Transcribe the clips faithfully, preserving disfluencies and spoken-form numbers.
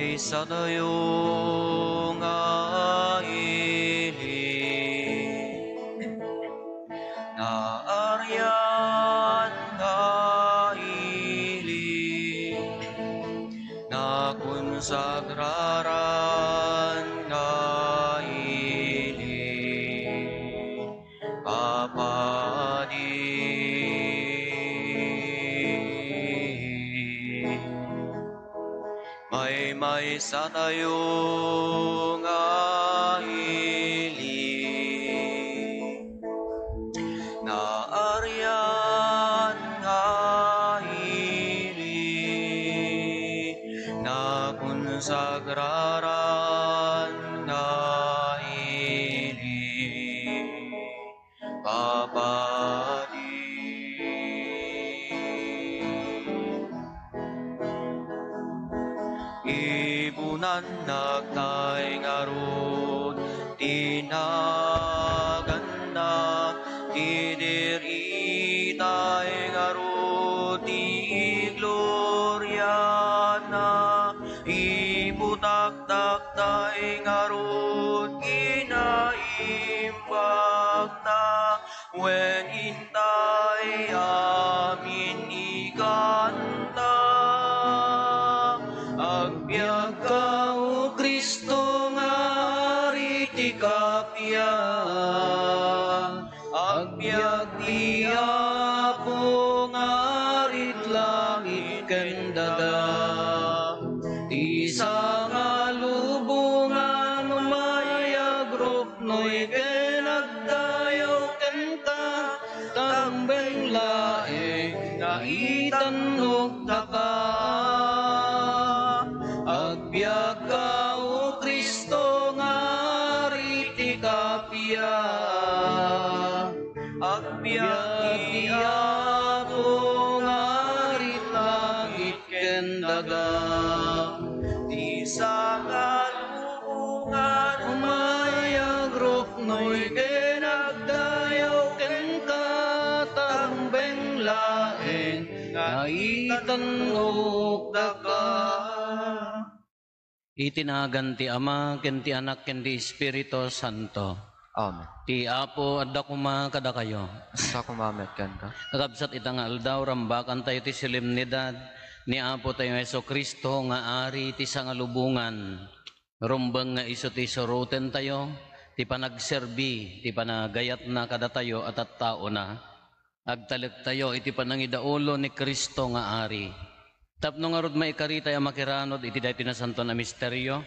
Maysatayo nga ili, naarian nga ili, nakonsagraran nga ili, papadi. Maymaysatayo nga ili, naarian nga ili, nakonsagraran nga ili, papadi. Ipunannak tay ngarud ti naganna, ti diri-tay ngarud ti gloriana. Iputaktak tay ngarud kinaimbagna, wen intay amin ikanta. Agbiagka, O Cristo, nga Ari ti kappia. Agbiag ti Apo nga Ari ti langit ken daga. Ti sangalubongan umay agruknoy ken agdayaw kenka, tambeng laeng nga itannogdaka. Agbiagka, O Cristo, nga Ari ti kappia. Agbiag ti Apo nga Ari ti langit ken daga. Ti sangalubongan umay agruknoy ken agdayaw kenka, tambeng laeng nga itannogdaka. Iti nagan ti Ama, ken ti Anak, ken ti Espiritu Santo. Amen. Ti Apo adda koma kadakayo. Adda koma met kenka. Kakabsat, ita nga aldaw, rambakantayo ti solemnidad ni Apotayo Jesu-Cristo nga Ari ti sangalubongan. Rumbeng nga isu ti surotentayo ti panagserbi ti panagayatna kadatayo a tattaona. Agtalektayo iti panangidaulo ni Cristo nga Ari. Tapno ngarud, maikaritay a makiranud iti daytoy nasantoan a misterio,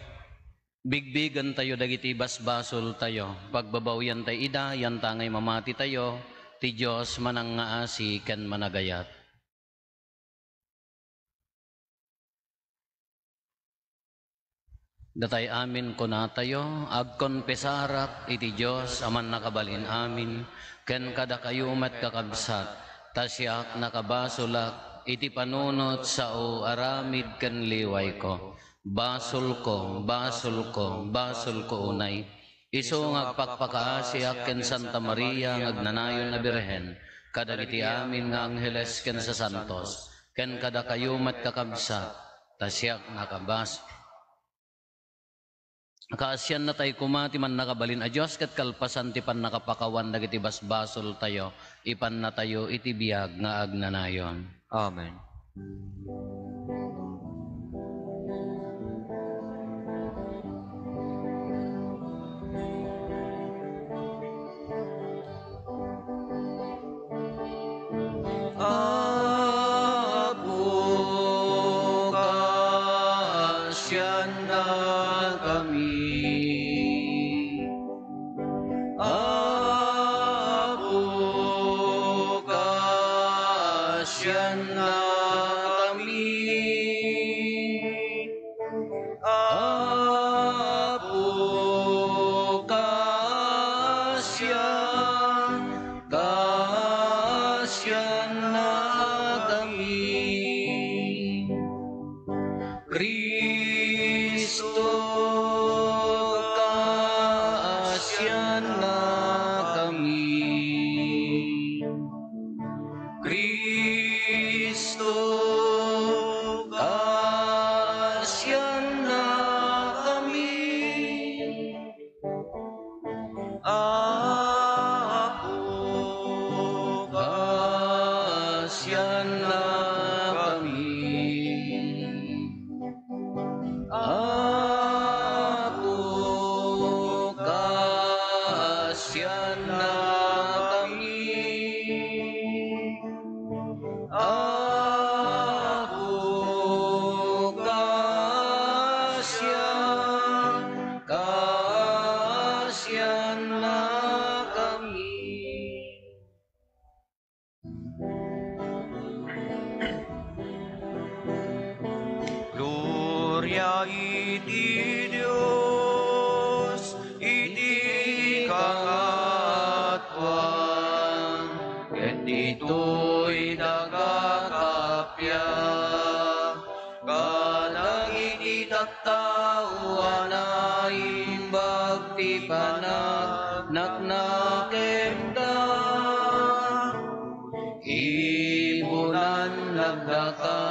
bigbigentayo dagiti basbasoltayo, pagbabawiantay ida, yantangay mamatitayo, ti Dios manangngaasi ken managayat. Datay amin kunatayo, agkonfesarak iti Dios a Mannakabalin-amin, ken kadakayo met, kakabsat, ta siak nakabasolak iti panunot sao aramid ken liwayko. Basolko, basolko, basolko unay. Isu nga agpakpakaasiak ken Santa Maria nga agnanayon a Birhen, kadagiti amin nga angheles ken sasantos, ken kadakayo met, kakabsat, ta siak nakabas-, kaasiannatay koma ti Mannakabalin a Dios, ket kalpasan ti pannakapakawan dagiti basbasoltayo, ipannatayo iti biag nga agnanayon. Amen. Apo, kaasiannakami. Apo, kaasiannakami. ti Dios iti kangatoan, ket ditoy dagakappia kadagiti tattao a naimbag ti panagnagnakemda. Ibunan nagdaka,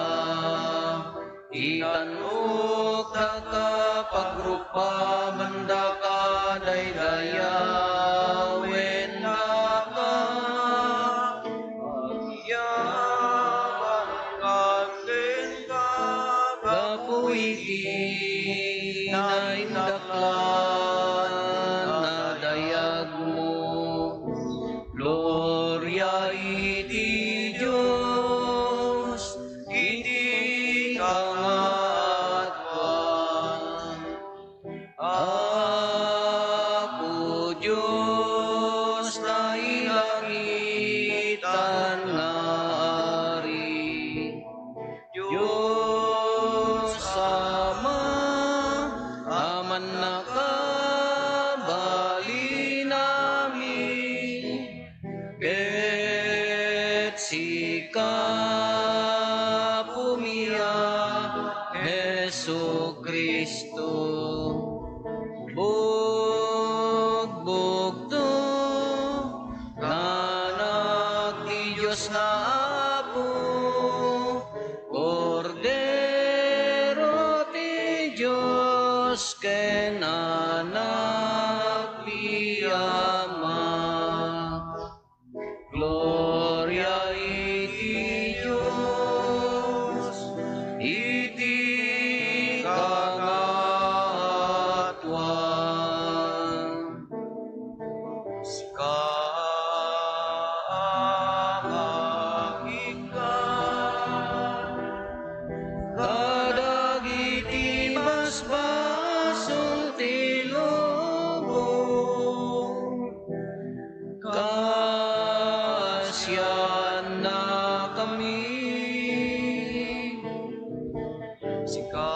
itan-ok daka, pagruppaman daka, daydayawen daka, agyaban kenka, gapu iti naindaklan a dayagmo. Gloria iti Dios iti kangatoan. Apo Dios, nailangitan nga Ari, Dios Ama, Aman a kabalinami, ket sika, Apomi a Jesu-Cristo, bugbugto nga Anak ti Dios nga Apo, Kordero ti Dios ken Anak ti Ama. Gloria iti Dios iti kangatoan. Sika, Ama, ikkan kadagiti basbasol ti lubong. Kaasiannakami. Sika,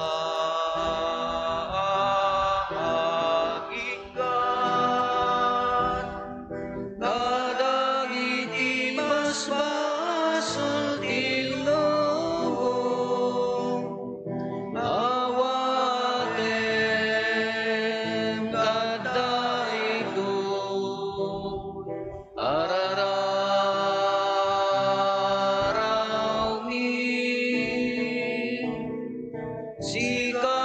Ama, ikkan kadagiti basbasol ti lubong. Awatem kadaytoy. Arararawmi, sika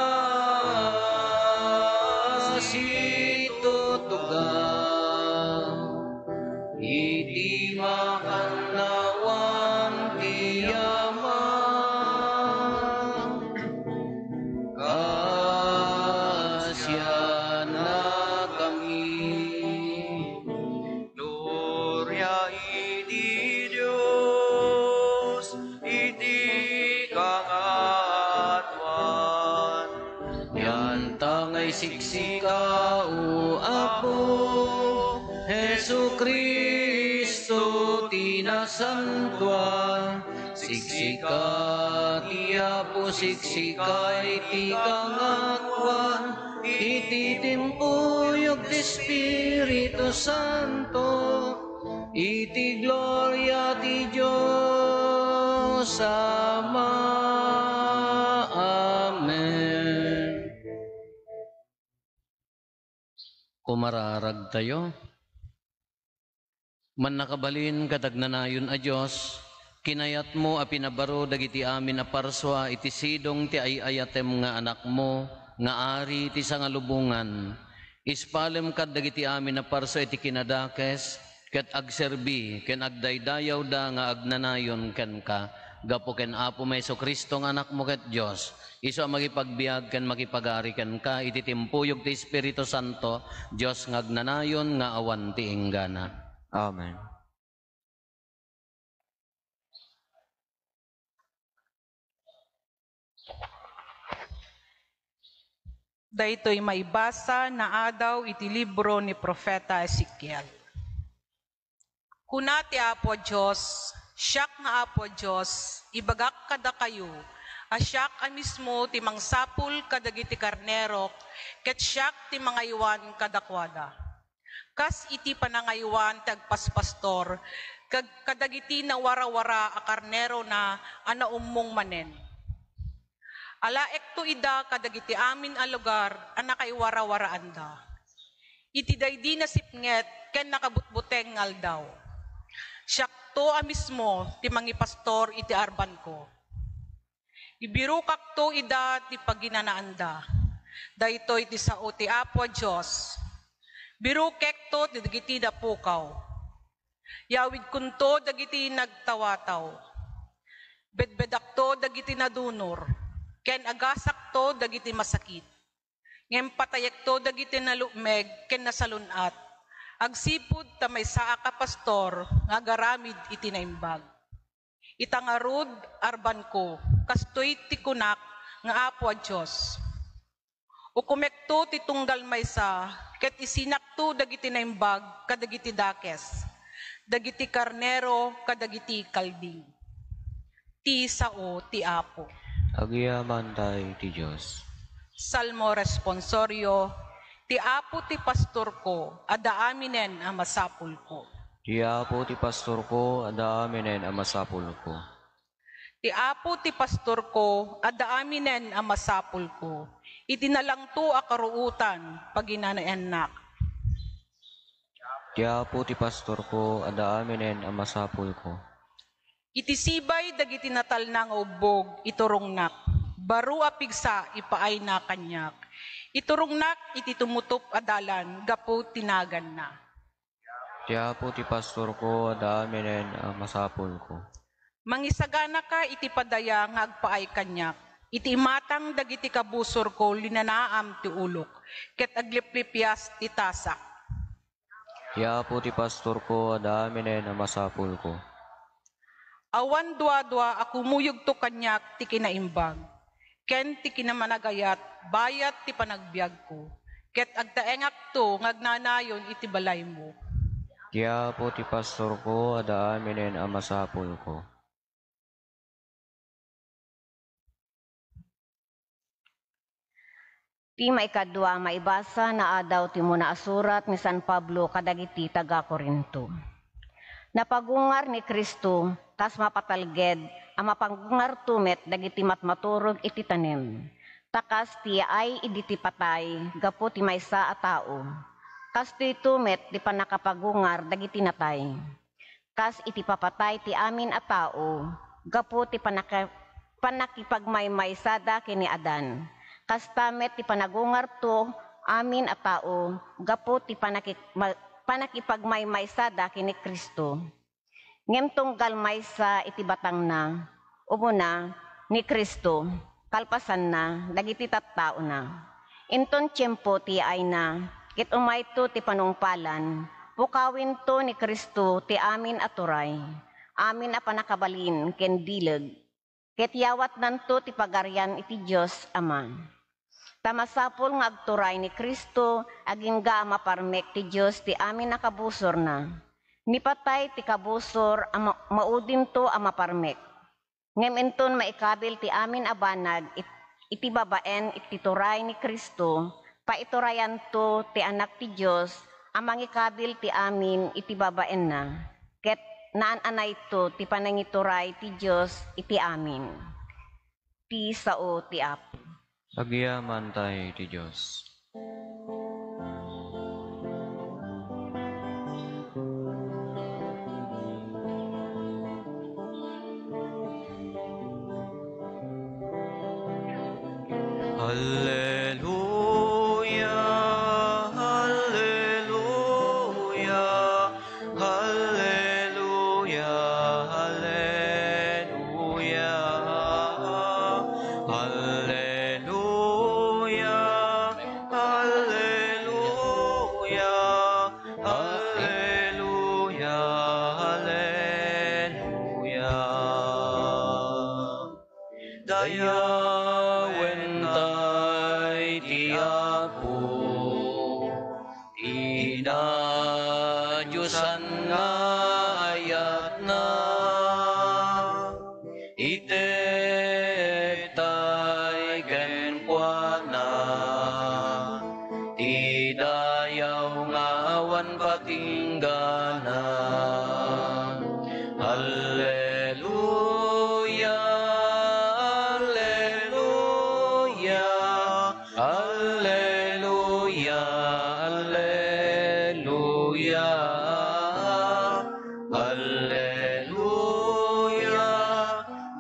situtugaw iti makannawan ti Ama. Kaasiannakami. Gloria iti Dios iti kangatoan. Yanta nga isiksika, O Apo, Jesu-Cristo ti nasantoan. Siksika ti Apo, siksika iti kangatoan, iti timpuyog ti Espiritu Santo, iti gloria ti Dios Ama. Amen. Kumararagtayo. Mannakabalin ket agnanayon a Dios, kinayatmo a pinabaro dagiti amin a parsua iti sidong ti ay-ayatem nga Anakmo nga Ari iti sangalubongan. Ispalem kad dagiti amin a parsua iti kinadakes, ket agserbi ken agdaydayawda nga agnanayon kenka, gapu ken Apomi a Jesu-Cristo nga Anakmo ket Dios, isu a makipagbiag ken makipagari kenka iti timpuyog ti Espiritu Santo, Dios nga agnanayon nga awan ti inggana. Amen. Daytoy maibasa naadaw iti libro ni Profeta Ezekiel. Kuna ti Apo a Dios, Siak nga Apo a Dios, ibagak kadakayo, a siak a mismo ti mangsapul kadagiti karnerok, ket siak ti mangaywan kadakuada. Kas iti panangaywan ti agpaspastor, kag-, kadagiti nawarawara a karnerona a naummong manen. Alaekto ida kadagiti amin a lugar a nakaiwarawaraanda. Iti daydi nasipnget ken nakabutbuteng nga aldaw, siakto a mismo ti mangipastor iti arbanko. Ibirukakto ida ti paginanaanda. Daytoy ti sao ti Apo a Dios. Birukekto ti dagiti napukaw. Yawidkonto dagiti nagtawataw. Bedbedakto dagiti nadunor, ken agasakto dagiti masakit. Ngem patayekto dagiti nalukmeg ken nasalun-at, agsipud ta maysaak a pastor nga agaramid iti naimbag. Ita ngarud, arbanko, kastoy ti kunak nga Apo a Dios. Ukomekto ti tunggal maysa, ket isinakto dagiti naimbag kadagiti dakes, dagiti karnero kadagiti kalding. Ti sao ti Apo. Agyamankay ti Dios. Salmo responsorio. Ti Apo ti pastorko, adda aminen a masapulko. Ti Apo ti pastorko, adda aminen a masapulko. Ti Apo ti pastorko, adda aminen a masapulko. Iti nalangto a karuotan, paginanaennak. Ti Apo ti pastorko, adda aminen a masapulko. Iti sibay dagiti natalna nga ubbog, iturongnak. Baro a pigsa, ipaayna kaniak. Iturongnak iti tumutop a dalan gapu ti naganna. Ti Apo ti pastorko, adda aminen a masapulko. Mangisaganaka iti padaya nga agpaay kaniak. Iti imatang dagiti kabusorko, linanaam ti ulok, ket agliplipias ti tasak. Ti Apo ti pastorko, adda aminen a masapulko. Awan duadua a kumuyogto kaniak ti kinaimbag ken ti kinamanagayat bayat ti panagbiagko, ket agtaengakto nga agnanayon iti balaymo. Ti Apo ti pastorko, adda aminen a masapulko. Ti maikadua a maibasa, naadaw ti umuna a surat ni San Pablo kadagiti taga-Corinto. Napagungar ni Cristo kas mapatalged a mapagungarto met dagiti matmaturog iti tanem. Ta kas ti yaay idi ti patay gapu ti maysa a tao, kastoyto met ti pannakapagungar dagiti natay. Kas iti papatay ti amin a tao gapu ti pannaka-, pannakipagmaymaysada ken ni Adan, kasta met ti panagungarto amin a tao gapu ti pannaki-, ma-, pannakipagmaymaysada ken ni Cristo. Ngem tunggal maysa iti batangna, umuna, ni Cristo, kalpasanna, dagiti tattaona. Inton tiempo ti yaayna, ket umayto ti panungpalan, pukawento ni Cristo ti amin a turay, amin a pannakabalin ken bileg, ket yawatnanto ti pagarian iti Dios Ama. Ta masapul nga agturay ni Cristo agingga a maparmek ti Dios ti amin a kabusorna. Ni patay ti kabusor a ma-, maudinto a maparmek. Ngem inton maikabil ti amin a banag it-, iti babaen iti turay ni Cristo, paiturayanto ti Anak ti Dios a mangikabil ti amin iti babaenna, ket naan-anayto ti panangituray ti Dios iti amin. Ti sao ti Apo. Agyamankay ti Dios. Alleluia, alleluia, alleluia, alleluia. Alleluia, alleluia, alleluia, alleluia. Dayawentay ti Apo, ti nadiosan nga ayatna. Ited awan patinggana. Alleluia, alleluia, alleluia, alleluia, alleluia, alleluia.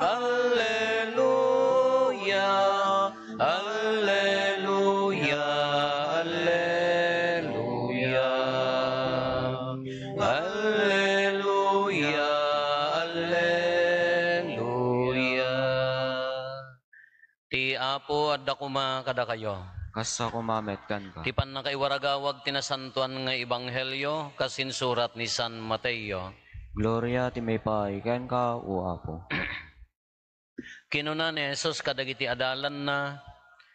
Alleluia, alleluia. Alleluia, alleluia. Ti Apo adda koma kadakayo. Kasta koma met kenka. Ti pannakaiwaragawag ti nasantoan nga ebanghelio kas insurat ni San Mateo. Gloria ti maipaay kenka, O Apo. Kinuna ni Jesus kadagiti adalanna,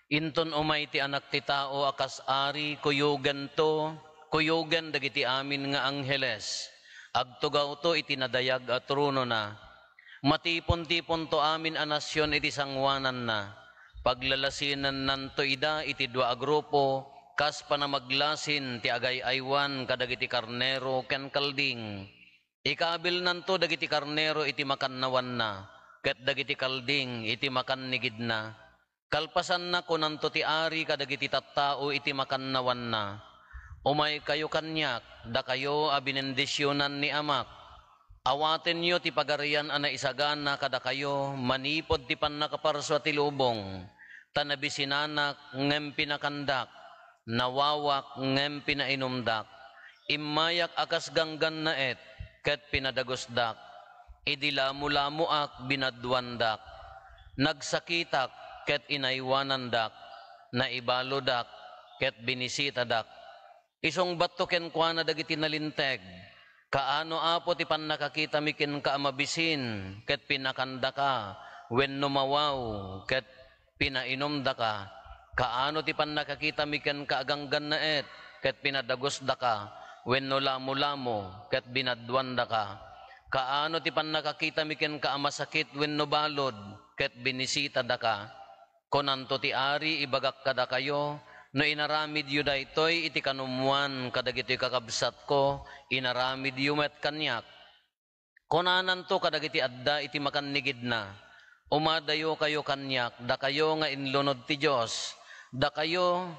"Inton umay ti Anak ti Tao a kas ari, kuyogento, kuyogen dagiti amin nga angheles. Agtugawto iti nadayag a tronona. Matipon-tiponto amin a nasion iti sangoananna. Paglalasinennanto ida iti dua a grupo, kas panamaglasin ti agay-aywan kadagiti karnero ken kalding." Ikabilnanto dagiti karnero iti makannawanna, ket dagiti kalding iti makannigidna. Kalpasanna, kunanto ti ari kadagiti tattao iti makannawanna, "Umaykayo kaniak, dakayo a binendisionan ni Amak. Awatenyo ti Pagarian a naisagana kadakayo manipud ti pannakaparsua ti lubong. Ta nabisinanak ngem pinakandak, nawawak ngem pinainumdak, immayak a kas ganggannaet ket pinadagusdak, idi lamulamoak, binaduandak, nagsakitak ket inaywanandak, naibaludak ket binisitadak." Isungbatto kenkuana dagiti nalinteg, "Kaano, Apo, ti pannakakitami kenka a mabisin ket pinakandaka, wenno mawaw ket pinainumdaka? Kaano ti pannakakitami kenka a ganggannaet ket pinadagusdaka, wenno lamulamo ket binaduandaka? Kaano ti pannakakitami kenka a masakit wenno balud ket binisitadaka?" Kunanto ti ari, "Ibagak kadakayo, no inaramidyo daytoy iti kanummoan kadagitoy kakabsatko, inaramidyo met kaniak." Kunananto kadagiti adda iti makannigidna, "Umadayokayo kaniak, dakayo nga inlunod ti Dios, dakayo,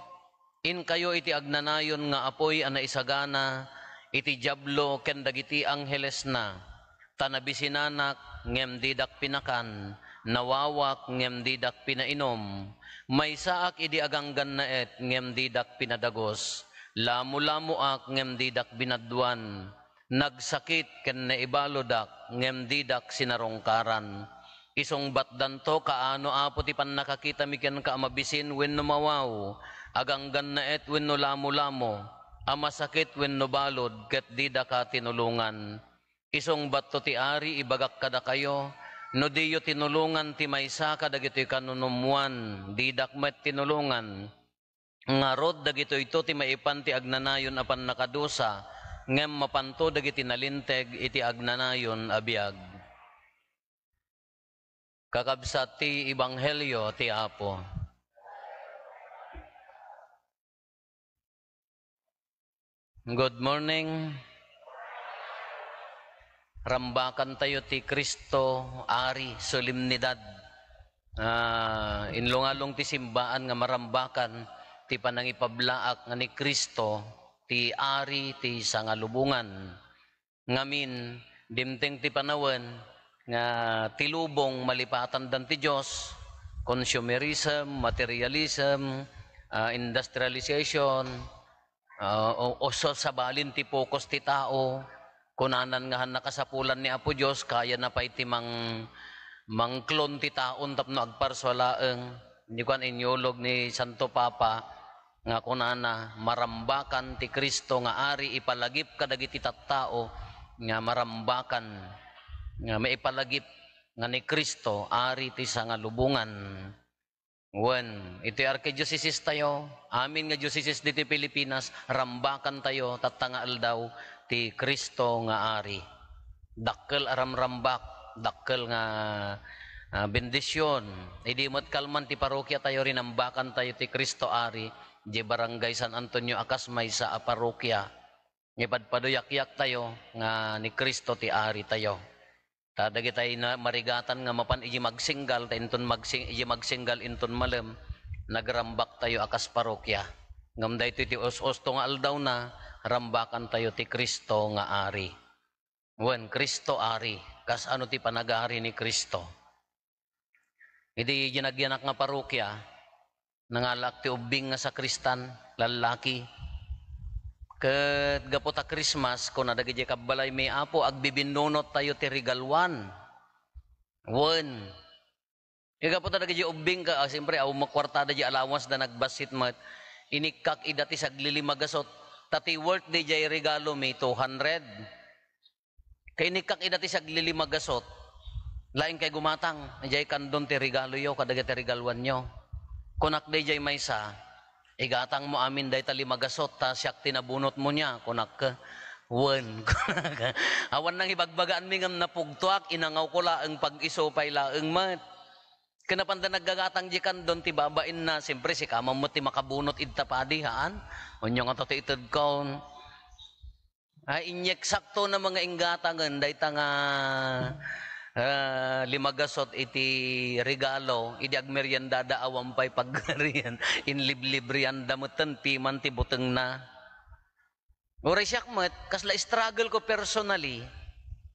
inkayo iti agnanayon nga apuy a naisagana iti Diablo ken dagiti anghelesna. Ta nabisinanak ngem didak pinakan, nawawak ngem didak pinainum, maysaak idi aganggannaet ngem didak pinadagus, lamulamoak ngem didak binaduan, nagsakit ken naibaludak ngem didak sinarungkaran." Isungbatdanto, "Kaano, Apo, ti pannakakitami kenka a mabisin wenno mawaw, aganggannaet wenno lamulamo, a masakit wenno balud ket didaka tinulongan?" Isungbatto ti ari, "Ibagak kadakayo, no diyo tinulongan ti maysa kadagitoy kanunummoan, didak met tinulongan." Ngarud, dagitoyto ti maipan ti agnanayon a pannakadusa, ngem mapanto dagiti nalinteg iti agnanayon a biag. Kakabsat ti Ebanghelio ti Apo. Good morning. Rambakantayo ti Cristo Ari Solemnidad. Ah, inlungalung ti simbaan nga marambakan ti panangipablaak nga ni Cristo ti Ari ti sangalubongan. Ngamin, dimteng ti panawen nga ti lubong malipatandan ti Dios, consumerism, materialism, ah, industrialization, ah, o, o sa-, sabalin ti focus ti tao, kunanan nga han nakasapulan ni Apo Dios, kayana pay ti mang-, mangklon ti taon tapno agparsua laeng. Ni kuan, inyulog ni Santo Papa, nga kunana, "Marambakan ti Cristo nga Ari, ipalagip kadagiti tattao nga marambakan, nga maipalagip nga ni Cristo Ari ti sangalubongan." Wen, iti arkidiocese tayo, amin nga diocese diti Pilipinas, rambakan tayo, tatta nga aldaw ti Cristo nga Ari. Dakkel a ramrambak, dakkel nga, ah, bendision. Idi met kalman ti parokia tayo, rinambakan tayo ti Cristo Ari, di Barangay San Antonio a kas maysa a parokia. Ipadpaduyakyaktayo nga ni Cristo ti Aritayo. Ta dagitay na marigatan nga mapan iti magsinggal, ta inton magsing-, iti magsinggal inton malem, nagrambaktayo a kas parokya. Ngem daytoy ti us-usto nga aldawna, rambakantayo ti Cristo nga Ari. Wen, Cristo Ari, kas ano ti panagari ni Cristo. Idi ginagyanak nga parokya, nangalaak ti ubbing nga sakristan, lallaki. Ket gapu ta Christmas, kuna dagiti kabbalaymi, "Apo, agbibinnunottayo ti regaluan." Wen. Ket gapu ta dagiti ubbing ka, ah, siyempre, awan met kuartada di allowance da nagbassit met. Inikkak ida ti saglilima gasut. Ta ti worth di jay regalo mi, two hundred. Kainikak ida ti saglilima gasut. Laeng kay gumatang, idiay kandon ti regaloyo kadagiti regaluanyo. Kunak daydiay maysa, "Igatangmo amin dayta lima gasut, ta siak ti nabunotmo nia," kunak. "Wen," kunak. Awan nang ibagbagaanmi ngem napugtoak, inangawko laeng pag-isu pay laeng met. Ken napanda naggagatang di kandon ti babainna, siyempre, sika man met ti makabunot idta padi, haan? Unyo nga to ti itedko. Ay, inyek sakto na mga inggatangen, dayta nga, ah, lima gasut iti regalo, idi agmeriendada awan pay pagarian, inliblibrianda metten piman ti butengna. Uray siak met, kasla struggle ko personally,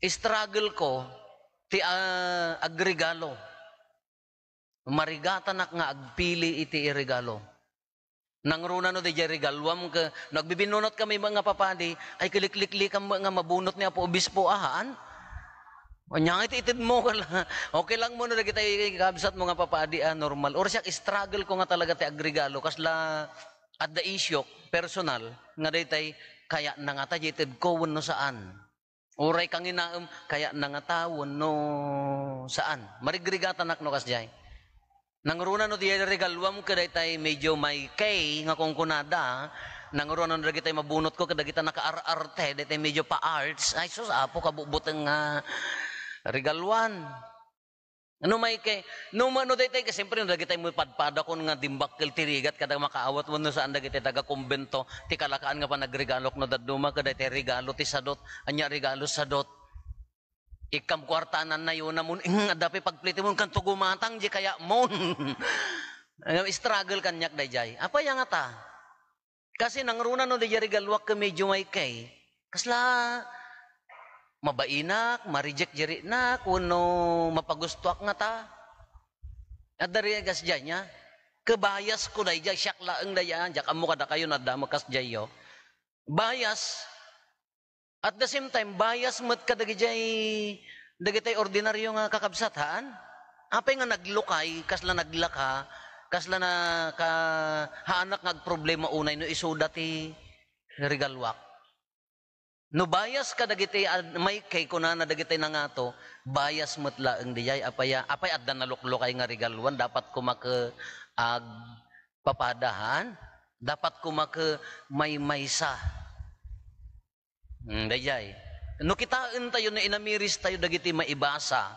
struggle ko ti, ah, agregalo. Marigatanak nga agpili iti iregalo. Nangruna no daydiay regaluam ket no agbibinnunot kami met nga papadi, ay, kilikliklikam met nga mabunot ni Apo Obispo, ahaan? Ania nga iti itedmo, kala. Okay lang mo no dagitay kabsatmo nga papadi, ah, normal. Or siak, struggle ko nga talaga ti agregalo, kasla adda issue, personal, nga daytay kayatna ngata diay itedko wenno saan. Uray kanginaem, kayatna ngata wenno saan. Marigrigatanak no kasdiay. Nangruna no diay regaluam ket daytay medyo may K nga kunkunada, nangruna no dagitay mabunotko ket dagita nakaar-arte, daytay medyo pa-arts, ay sus, Apo, kabutbuteng nga regaluan. No may K, no ma-, no daytay ket, siyempre, no dagitay met padpadakon nga dimbakkel ti rigat kada makaawat wenno saan dagitay taga-kumbento, ti kalakaan nga panagregalok no dadduma ket daytay regalo ti sadot, ania regalo sadot. Ikkam kuarta, nanayonamon, ing, adda pay pagplitemon, kanto gumatang diay kayatmon. Ngem struggle kaniak daydiay. Apay a ngata? Kasi nangruna no diay regaluak ket medyo may K, kasla mabainak, ma-reject diay riknak, wenno mapagustoak ngata. Adda ri kasdiay nia. Ket bias ko daydiay, siak laeng daydiay, diak ammo kadakayo no adda met kasdiayyo. Bias. At the same time, bias met kadagijay, dagitay ordinaryo nga kakabsat, haan? Apay nga naglukay, kasla naglaka, kasla naka-, haanak nga agproblema unay no isuda ti regaluak. No bias kadagiti ad-, may kay kunana dagiti nangato, bias met laeng diay, apay a-, apay adda naluklukay nga regaluan, dapat koma ket agpapada, haan? Dapat koma ket maymaysa. Hmm, daydiay. No kitaentayo, no inamiristayo dagiti maibasa,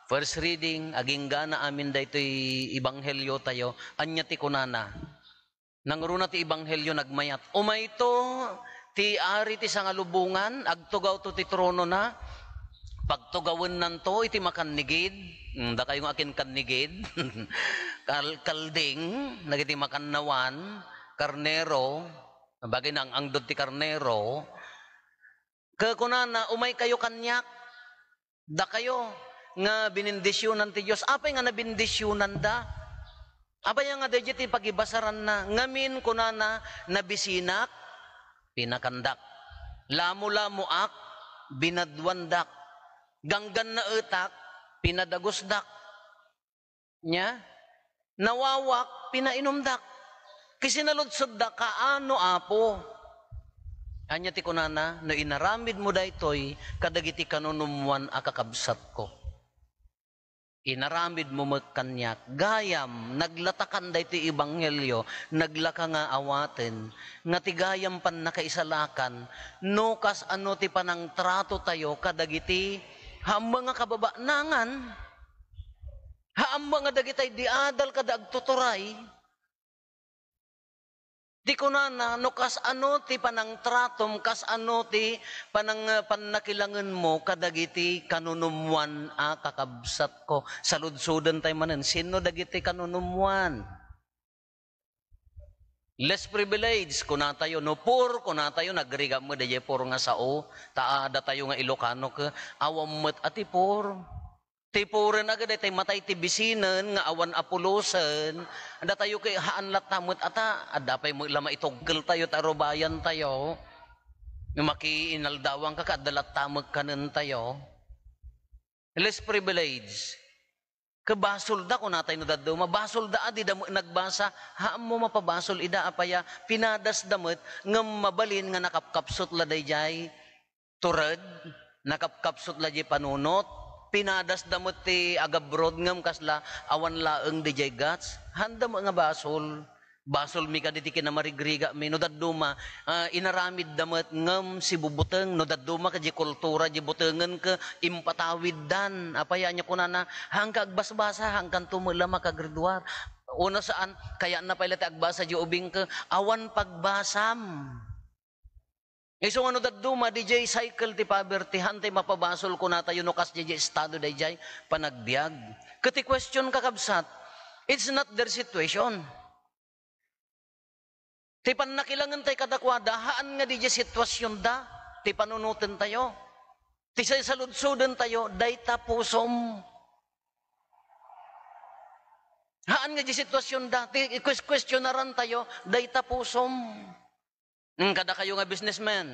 first reading, aginggana amin daytoy ebangheliotayo, ania ti kunana? Nangruna ti ebanghelio nagmayat, "Umayto ti Ari ti sangalubongan, agtugawto ti tronona, pagtugawennanto iti makannigid." Hmm, dakayo nga akin kannigid. Kal-, kalding, dagiti makannawan, karnero, bagay naang-angdod ti karnero. Ket kunana, "Umaykayo kaniak, dakayo nga binindisionan ti Dios." Apay nga nabendisionanda? Apay nga daydiay ti pagibasaranna? Ngamin, kunana, "Nabisinak, pinakandak. Lamulamoak, binadwandak. Ganggannaetak, pinadagusdak." Nia? "Nawawak, pinainumdak. Ket sinaludsodda, kaano, Apo?" Ania ti kunana, "No inaramidmo daytoy kadagiti kanunummoan a kakabsatko, inaramidmo met kaniak." Gayam, naglatakan daytoy ebanghelio, naglaka nga awaten, nga ti gayam pannakaisalakan, no kas-ano ti panangtratotayo kadagiti hamma nga kababaanangan. Hamma nga dagitay di adal kada agtuturay. Ti kunana, no kas-ano ti panangtratom, kas-ano ti panang-, pannakilangenmo kadagiti kanunummoan a kakabsatko. Saludsoden tayo manen, sinno dagiti kanunummoan? Less privilege, kunatayo. No poor, kunatayo, nagrigat met daydiay poor nga sao. Ta adda tayo nga Ilocano ket awan met a ti poor. Ti pooren a ket daytoy matay ti bisinen nga awan a pulosen. Datayo ket haan latta met ata, adda pay met la maitugkeltayo ta rubayantayo. No makiinaldawanka ket adda latta met kanentayo. Less privilege. Ket basolda, kunatay no dadduma, basolda a dida met nagbasa, haanmo mapabasol ida, apay a pinadasda met, ngem mabalin nga nakapkapsut la daydiay tured, nakapkapsut la diay panunot, pinadasda met ti agabroad ngem kasla awan laeng daydiay guts, haanda met nga basol. Basolmi kadi ti kinamarigrigami no dadduma, ah, inaramidda met ngem sibubuteng, no dadduma kadi kultura di butengen ket impatawiddan. Apay ania kunana, haanka agbasbasa, haankanto met la makagraduar. Uno saan, kayatna pay la ti agbasa di ubing ket awan pagbasam. Isu nga no dadduma, didiay cycle ti poverty, haantay mapabasol kunatayo no kasdiay diay estado daydiay panagbiag. Ket ti question, kakabsat, it's not their situation. Ti pannakilangentayo kadakuada, haan nga didiay situasionda ti panunotentayo. Ti say saludsodentayo, dayta pusom. Haan nga didiay situasionda, ti ikwes-, questionarantayo, dayta pusom. Hmm, kadakayo nga businessman.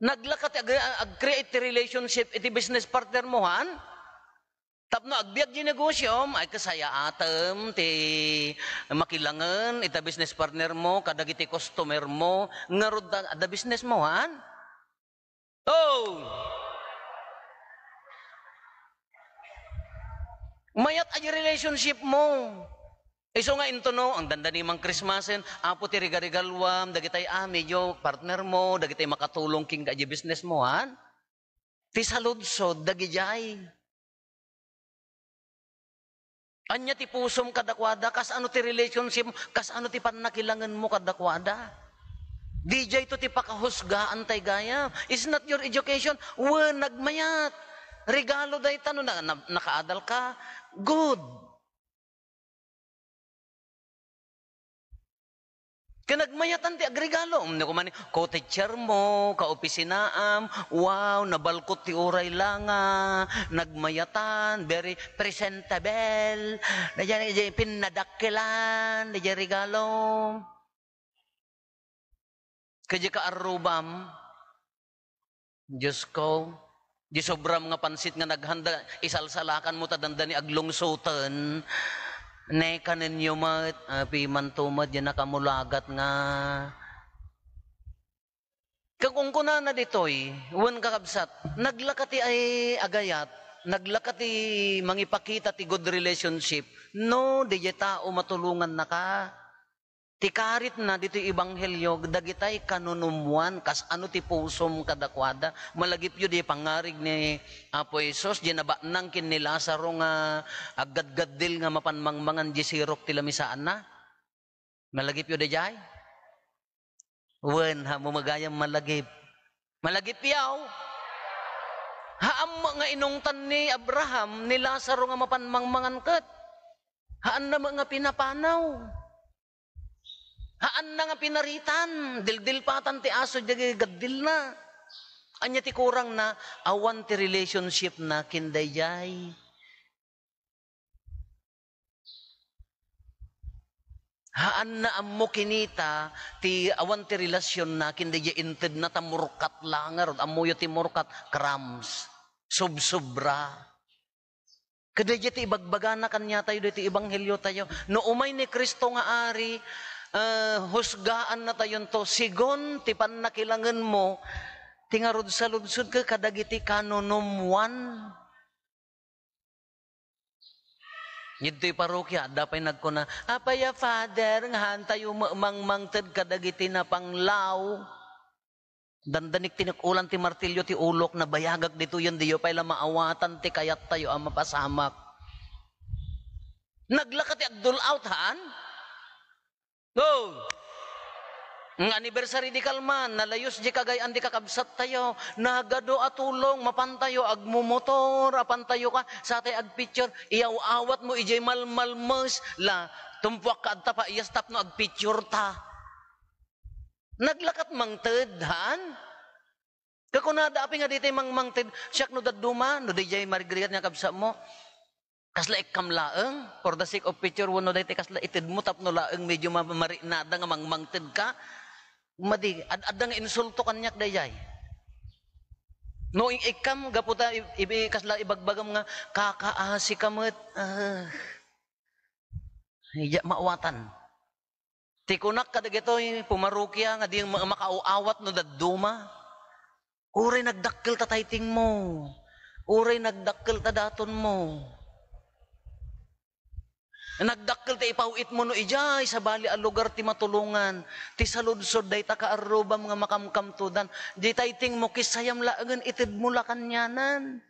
Naglaka ti ag-, ag-create ti relationship iti business partner mo, han? Tapno agbiag di negosiom, ay kasayaatem ti makilangen ita business partner mo, kadagiti customer mo, ngarud da, da business mo, han? Oh! Mayat a di relationship mo. Isu nga intono, ang dandani mang Christmasen, Apo ti rigarigaluam, dagitay a medyo partner mo, dagitay makatulong king di business mo, han? Ti saludsod, dagidiay. Ania ti pusom kadakuada? Kas-ano ti relationship? Kas-ano ti pannakilangenmo kadakuada? Didiay to ti pakahusgaan tay gayam. It's not your education. Wen, nagmayat. Regalo dayta no na, na, nakaadal ka. Good. Ken nagmayatan ti agregalo. Umno ko man, co-teacher mo, kaopisinaam, wow, nabalkot ti uray la nga nagmayatan, very presentable. Daydiay, daydiay, pinnadakkelan, daydiay regalo. Kadya ka arrubam, Diyos ko, di sobram nga pansit nga naghanda, isalsalakan mo ta dandani aglungsoten. Ne, kanenyo met, ah, pimanto met, diyan nakamulagat nga. Kung kunana ditoy, wen kakabsat, naglaka ti ay agayat, naglaka ti mangipakita ti good relationship, no, di tao matulongannaka. Ti karitna ditoy ebanghelio, dagitay kanunummoan, kas-ano ti pusom kadakuada. Malagipyo di pangarig ni Apo Jesus, di nabatnang ken ni Lazaro nga aggadgaddil nga mapan mangmangan di sirok ti lamisaanna. Malagipyo daydiay? Wen, ha, mo magayam malagip. Malagipyo? Haam nga inungtan ni Abraham, ni Lazaro nga mapan mangmangan ket. Haanna met nga pinapanaw. Haanna nga pinaritan, dildilpatan ti aso dagiti gaddilna. Ania ti kurangna? Awan ti relationship na ken daydiay. Haanna ammo kinita ti awan ti relasionna ken daydiay intedna ta murkat la ngarud. Ammoyo ti murkat, crumbs, subsobra. Kadaydiay ti ibagbagana kaniatayo daytoy ebangheliotayo. No umay ni Cristo nga Ari, eh, husgaannatayonto, sigun ti pannakilangenmo, ti ngarud saludsodka kadagiti kanunummoan. Ditoy parokia, adda pay nagkuna, "Apay a, Father, nga haantayo mangmangted kadagiti napanglaw?" Dandanik ti nek-ulan ti martilyo ti ulok, nabayagak ditoyen, diyo pay la maawatan ti kayattayo a mapasamak. Naglaka ti agdul-out, haan? Go! Nga anniversary di kalman, nalayos di kagay-an di kakabsat tayo, nagadu a tulong, mapan tayo, agmumotor, apan tayo ka, sa tay agpicture, iyaw-awat mo, ijay malmalmes, la, tumpuak ka adta pa, iyas tapno agpicture ta. Naglakat mangted, haan? Kakunada, api nga ditay mangmangted, siak no dadduma, no dijay marigrigat nga kabsat mo. Kasla ikkam laeng, for the sake of picture, wenno daytoy kasla itedmo tapno laeng medyo ma-, marinada nga mangmangted ka. Madi, ad-, adda nga insulto kaniak dayjay. No ing-, ikkam, gapu ta i-, ibi-, kasla ibagbagam nga, kakaasi ka met. Ah. Iya, maawatan. Ti kunak kadagitoy pumarokia nga di ma-, makaaw-awat no dadduma, uray nagdakkel ta taytingmo, uray nagdakkel ta datonmo. Nagdakkel ta ipaw-itmo no idiay sabali a lugar ti matulongan, ti saludsod dayta kaarrubam nga makamkamtodan, di taytingmo kissayam laengen itedmo la kanianan.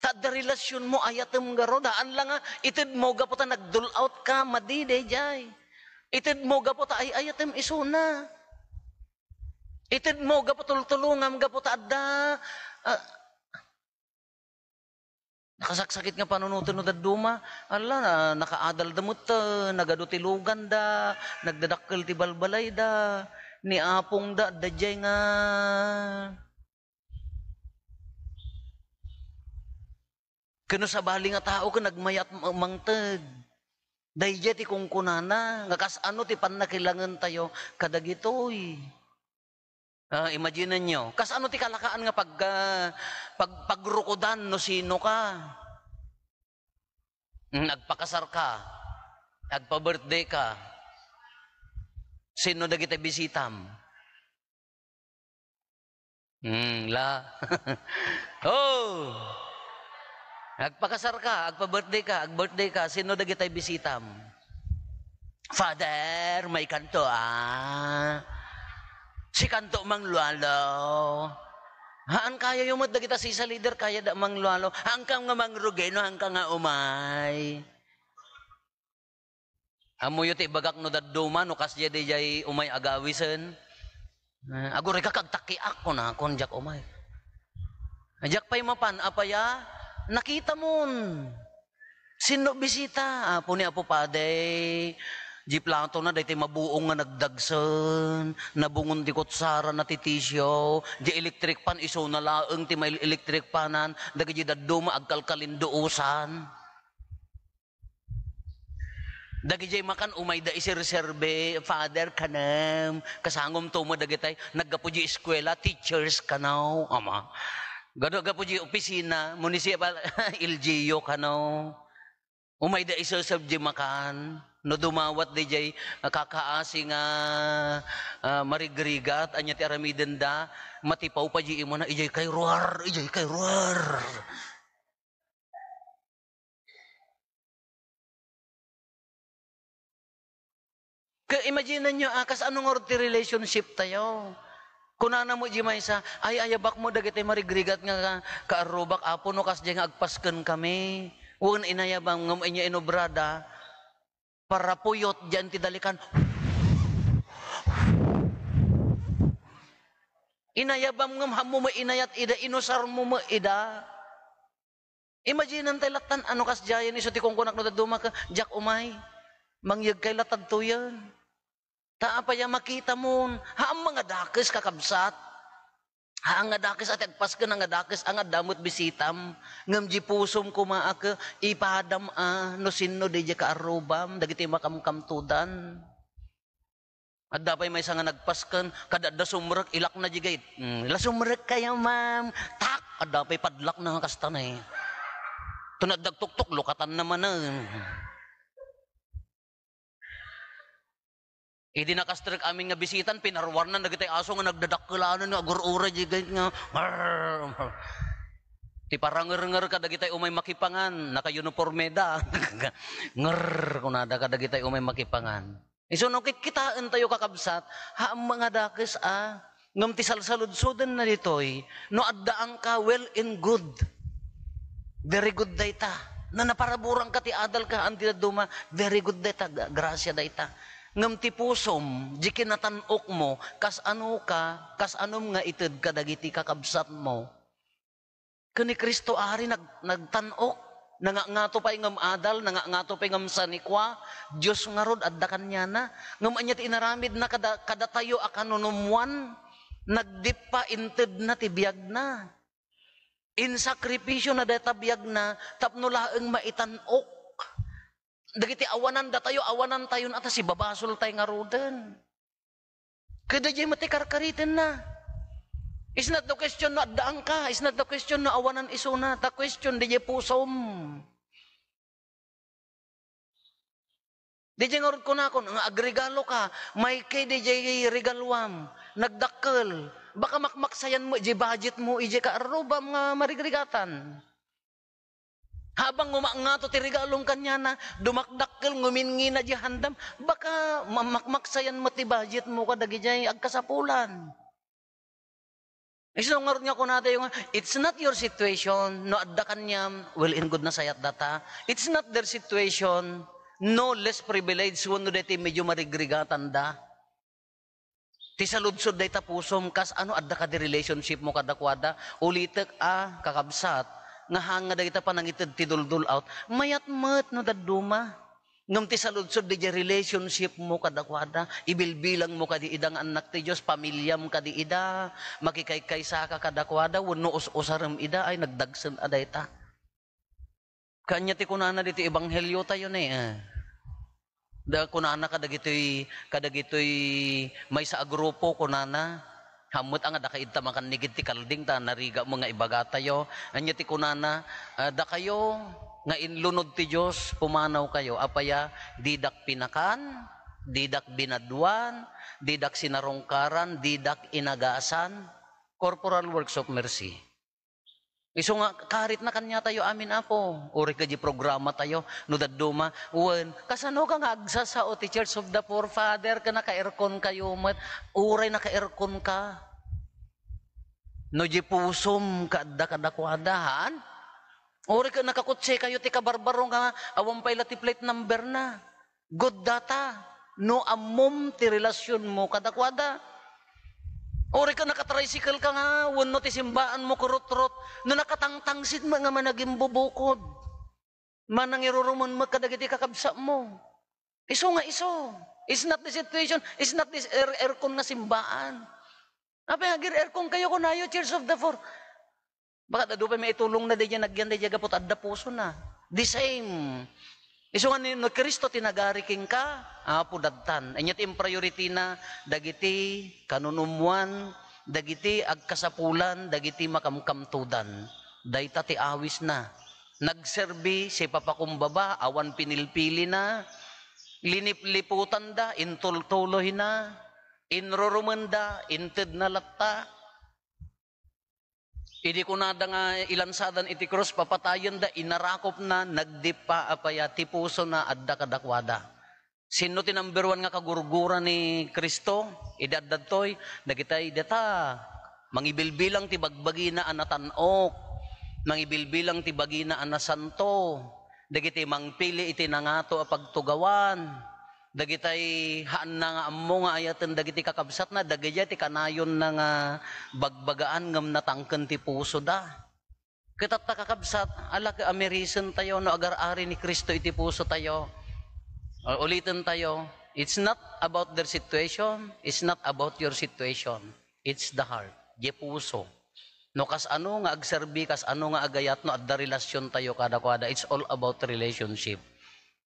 Ta adda relasionmo, ayatem garud. Haan la nga itedmo gapu ta nagdul-out ka, madi dayjay. Itedmo gapu ta ay-ayatem isuna. Itedmo gapu tultulongam gapu ta adda, ah, nakasaksakit nga panunoten no dadduma. Ala, na, nakaadal da met, eh, nagadu ti lugan da, nagdadakkel ti balbalay da, ni apong da, adda jay nga Ken no sabali nga tao ken nagmayat ma-, mangted. Daydiay ti kunkunana nga kas-ano ti pannakilangentayo kadagitoy. Ah, imaginenyo, kas-ano ti kalakaan nga pag-, ah, pag-, pagrukodan no sino ka? Mm, agpakasar ka, agpa-birthday ka. Sino dagiti bisitam? Hmm, la. Oh! Agpakasar ka, agpa-birthday ka, ag-birthday ka, sino dagitay bisitam? Father, maikanto, ah. Sikanto, Mang Lualo. Haan kayayo met dagita sisa leader, kayada, Mang Lualo. Haankam nga mangrugi, no haanka nga umay. Ammoyo ti ibagak no dadduma, no kasdiay daydiay umay agawisen. Eh, aguray ka kagtakkiak, kunakon, diak umay. Diak pay mapan, apay a? Nakitamon. Sinno bisita? Apo ni Apo Paday. Di plato na, daytoy mabuong nga nagdagsen. Nabungon ti kutsara na ti tisyo. Di electric fan, isu na laeng ti may electric fanan. Dagiti dadduma, agkalkalinduosan. Dagijay makan umayda iserserbi, Father, kanem, kasangom to met dagitay, naggapu di eskuela, teachers, kano, ama. Gadu-, gapu di opisina, municipal, L G U, kano. Umayda iserserb di makan, no dumawat dijay, ah, kakaasi nga, ah, marigrigat, anya ti aramidenda, matipaw pa di imona, ijay kay ruar, ijay kay ruar. Ka-, imagine nyo, ah, kas-ano nga ti relationship tayo? Kunana mo, di maysa, "Ay, ayabak mo dagiti marigrigat nga ka-, kaarrubak, Apo, no kasdiay nga agpasken kami." Wen inayabam ngem anya inobrada, parapuyot, diyan ti dalikan. Inayabam ngem hammo mo inayat ida, inusar mo mo ida. Imagine-an tay lattan, ano kasdiayen, isu ti kunkunak no dadduma ka, diak umay. Mangyegkay latadtoyen. Ta apay a makitamon, haan nga dakes, kakabsat. Haan nga dakes a ti agpasken, haan nga dakes a nga adda met bisitam. Ngem di pusom koma a ke, ipadam a, no sinno di, di kaarrubam, dagiti makamkamtodan. Adda pay maysa nga nagpasken, kada adda sumrek, ilakna di gayet. Hmm, "La sumrek kayo, ma'am." Tak! Adda pay padlakna nga kasta na eh. To na adda agtuktok, lukatanna manen. Idi nakastrek amin nga bisitan, pinaruarnan dagitay aso nga nagdadakkelanan nga agur-uray di gayet nga, "Ngrrr." Ti parangerngerka dagitay umay makipangan, naka-uniformeda. "Ngrrr," kunada kadagitay umay makipangan. Isu no kitkitaentayo, kakabsat, haan nga dakes a, ngem ti salsaludsodenna ditoy, no addaanka, well and good. Very good dayta. No naparaburanka ti adalka, haan ti dadduma, very good dayta, gra-, grasia dayta. Ngem ti pusom, di kinatan-okmo, kas ano ka, kas anom nga ited kadagiti kakabsatmo. Ken ni Cristo ari nag-, nagtan-ok, nangangato pay ngem adal, nangangato pay ngem sanikua, Dios ngarud adda kaniana. Ngem ania ti inaramidna kada-, kadatayo a kanunumwan? Nagdippa, intedna ti biagna. Insakripisiona dayta biagna tapno laeng maitan-ok. Dagiti awanan datayo, awanan tayon, ata sibabasol tay ngaruden. Kada jay met ti karkaritenna. It's not the question no addaanka. It's not the question no awanan isuna. The question, di jay pusom. Di jay ngarud kunakon, nga agregalo ka, may kay di jay regaluam. Nagdakkel. Baka makmaksayan mo, di budget mo, iji ka arrubam nga marigrigatan. Habang ngumangato ti regalom kaniana, dumakdakkel, nguminngina di handam, baka ma-, makmaksayan met ti budget mo kadagijay agkasapulan. Isu ngarud nga kunatayo nga, it's not your situation, no adda kaniam, well and good, nasayat data. It's not their situation, no less privilege, wenno daytoy medyo marigrigatanda. Ti saludsod dayta pusom, kas ano adda kadi relationship mo kadakuada? Ulitek a, kakabsat, nga haan nga dagita panangited ti duldul-out, mayat met no dadduma. Ngem ti saludsod dayjay relationship mo kadakuada, ibilbilang mo kadi ida nga annak ti Dios, pamiliam kadi ida, makikaykaysaka kadakuada, wenno us-usarem ida, ay nagdagsen a dayta. Kanya ti kunana ditoy ebanghelio tayo ni, eh. Da kunana kadagitoy, kadagitoy maysa a grupo, kunana, "Hammet a nga daka idta makannigid ti kalding ta nariga mo nga ibaga tayo." Anya ti kunana, ah, "Dakayo nga inlunod ti Dios, pumanaw kayo. Apaya, didak pinakan, didak binaduan, didak sinarungkaran, didak inagasan." Corporal works of mercy. Isu nga, karitna kaniatayo amin, Apo. Uray ka di programa tayo, no dadduma. Wen, kasano ka nga agsasao ti Church of the Poor, Father, ken naka-aircon kayo met? Uray naka-aircon ka. No di pusom ka adda kadakuada, haan? Uray ka nakakutse kayo ti kabarbaro nga awan pay la ti plate number na. Good data, no ammom ti relasyonmo kadakuada. Uray ka nakatricycle ka nga, wenno ti simbaanmo kurutrot, no nakatangtangsit met nga managimbubukod. Manangirurumen met kadagiti kakabsatmo. Isu nga isu. It's not the situation, it's not this air-, aircon nga simbaan. Apay, agir-aircon kayo kunayo, Church of the Poor. Baka adu pay maitulongna daydiay nagyan daydiay gapu ta adda pusona. The same. Isu nga ni, no Cristo ti nagari kenka, Apo, dadtan. Ania ti impriority na dagiti kanunumwan, dagiti agkasapulan, dagiti makamkamtudan. Dayta ti awisna. Nagserbi, sipapakumbaba, awan pinilpilina, linipliputanda, intultuloyna, inrurumenda, intedna latta. Idi kunada nga ilansadan iti krus, papatayenda, inarakopna, nagdippa, apaya, ti pusona adda kadakuada. Sinno ti number one nga kagurgura ni Cristo? Idi adda ditoy, dagitay deta, mangibilbilang ti bagbagina a natan-ok, mangibilbilang ti bagina a nasanto, dagiti mangpili iti nangato a pagtugawan, dagitay haanna nga ammo nga ayaten dagiti kakabsatna, dagijay ti kanayonna nga bagbagaan ngem natangken ti pusoda. Ket atta, kakabsat, ala ket amirisen tayo no agar-ari ni Cristo iti puso tayo. O, uliten tayo, it's not about their situation, it's not about your situation. It's the heart, di puso. No kas ano nga agserbi, kas ano nga agayat, no adda relasyon tayo kadakuada, it's all about relationship.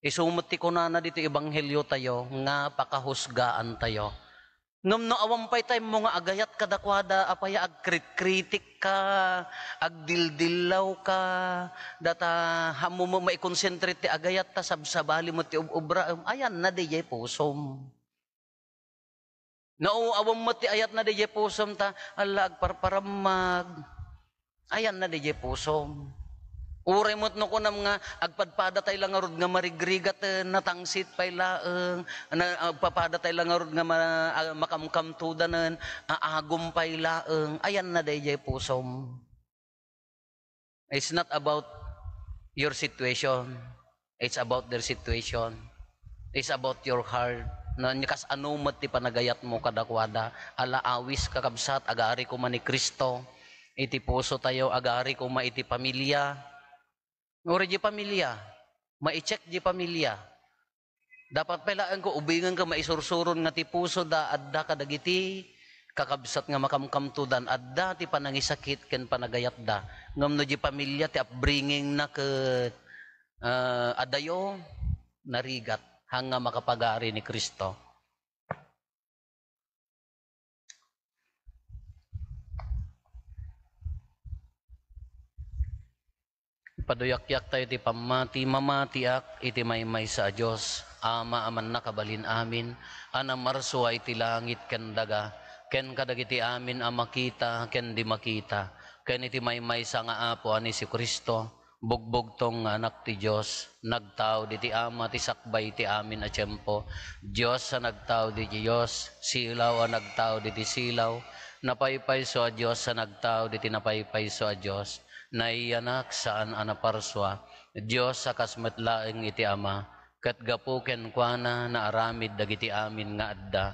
Isu met ti kunana ditoy ebanghelio tayo nga pakahusgaan tayo. Ngem no awan pay tayo nga agayat kadakuada, apaya agkritkritik ka, agdildillaw ka, data hammo mo maikonsentrate ti agayat ta sabsabali mo ti ub-, obra, em, ayanna dayjay pusom. No, awan met ti ayatna dayjay pusom ta, alla, agparparammag. Ayanna dayjay pusom. Uray met no kunam nga agpadpada tay la ngarud nga marigrigaten, natangsit pay laeng, na, agpapada tay la ngarud nga ma-, a-, makamkamtudanen, aagum pay laeng, ayanna dayjay pusom. It's not about your situation. It's about their situation. It's about your heart. Na, kas-ano met ti panagayatmo kadakuada? Ala, awis, kakabsat, agari koma ni Cristo iti pusotayo, agari koma iti pamilia. Uray di pamilia, ma-check di pamilia. Dapat pay laeng ko ubingan ka maisursuron nga ti pusoda adda kadagiti kakabsat nga makamkamtodan, adda ti panangisakit ken panagayatda. Ngem no di pamilia ti upbringingna ket, ah, adayo, narigat, haan nga makapagari ni Cristo. Ipaduyakyak tayo ti pammati, mamatiak iti maymaysa a Dios, Ama a mannakabalin amin, a namarsua iti langit ken daga, ken kadagiti amin a makita ken di makita, ken iti maymaysa nga Apo a ni Jesu-Cristo, bugbugtong nga Anak ti Dios, nagtaud iti Ama ti sakbay ti amin a tiempo. Dios a nagtaud iti Dios, silaw a nagtaud iti silaw, napaypayso a Dios a nagtaud iti napaypayso a Dios, naiyanak saan a naparsua, Dios a kas met laeng iti Ama, ket gapu kenkuana naaramid dagiti amin nga adda,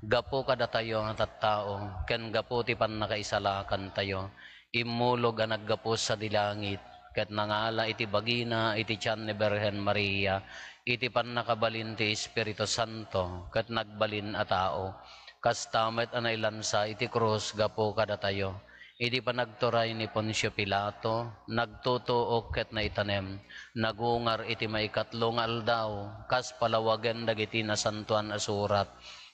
gapu kadatayo nga tattao, ken gapu ti pannakaisalakantayo. Immulog a naggapu sadi langit, ket nangala iti bagina iti tian ni Birhen Maria, iti pannakabalin ti Espiritu Santo, ket nagbalin a tao. Kasta met a nailansa iti krus gapu kadatayo. Idi panagturay ni Poncio Pilato, nagtutuok ket naitanem, nagungar iti maikatlo nga aldaw, kas palawagen dagiti Nasantoan a Surat.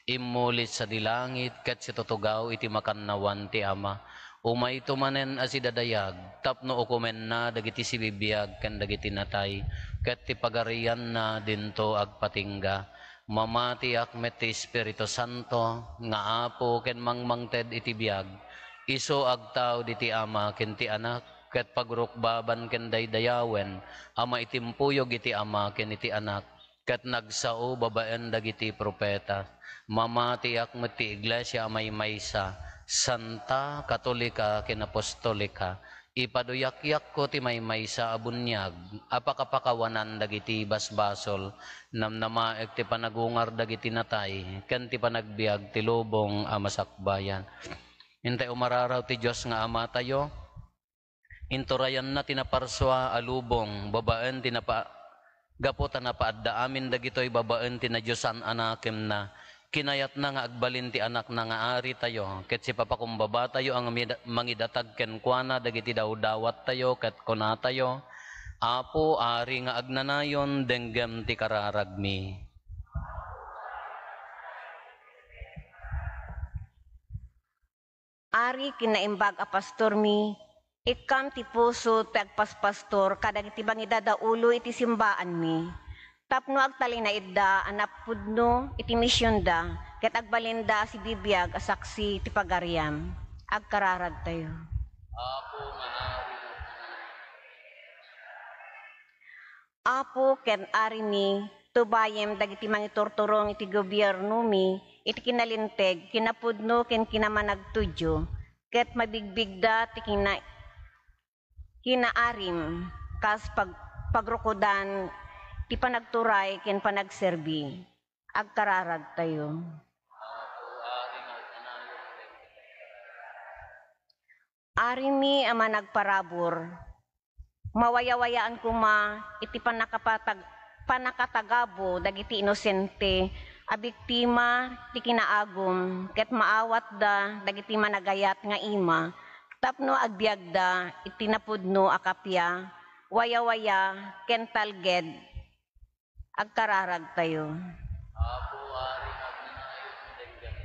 Immulit sadi langit ket situtugaw iti makannawan ti Ama. Umayto manen a sidadayag tapno ukomenna dagiti sibibiag ken dagiti natay, ket ti pagarianna dinto agpatingga. Mamatiak met ti Espiritu Santo nga Apo ken mangmangted iti biag. Isu agtaud iti Ama ken ti Anak, ket pagrukbaban ken daydayawen a maitimpuyog iti Ama ken iti Anak, ket nagsao babaen dagiti profeta. Mamatiak met ti iglesia a maymaysa, santa, katolika, ken apostolika. Ipaduyakyakko ti maymaysa a buniag a pakapakawanan dagiti basbasol. Namnamaek ti panagungar dagiti natay ken ti panagbiag ti lubong a masakbayan. Intay umararaw ti Dios nga Amatayo. Inturayanna ti naparsua a lubong babaen ti napa-, gapu ta napaadda amin dagitoy babaen ti nadiosan a nakemna. Kinayatna nga agbalin ti Anakna nga Aritayo, ket sipapakumbabatayo a mangida-, mangidatag kenkuana dagiti dawdawattayo, ket kunatayo, Apo, Ari nga agnanayon, denggem ti kararagmi. Ari ken naimbag a pastormi, ikkam ti puso ti agpaspastor kadagiti mangidadaulo iti simbaanmi, tapno agtalinaedda a napudno iti misionda ket agbalinda a sibibiag a saksi ti pagariam. Agkararagtayo. Apo nga Ari, Apo ken Arimi, tubayem dagiti mangiturturong iti gobiernomi iti kinalinteg, kinapudno ken kinamanagtudyo, ket mabigbigda ti kina-, kinaarim kas pag-, pagrukodan ti panagturay ken panagserbi. Agkararagtayo. Arimi a managparabur, mawayawayaan koma iti pannakapatag-, pannakatagabo dagiti inosente a biktima ti kinaagum ket maawatda dagiti managayat nga ima tapno agbiagda iti napudno a kappia, wayawaya, ken talged. Agkararagtayo. Apo, Ari, agnanayon, denggem.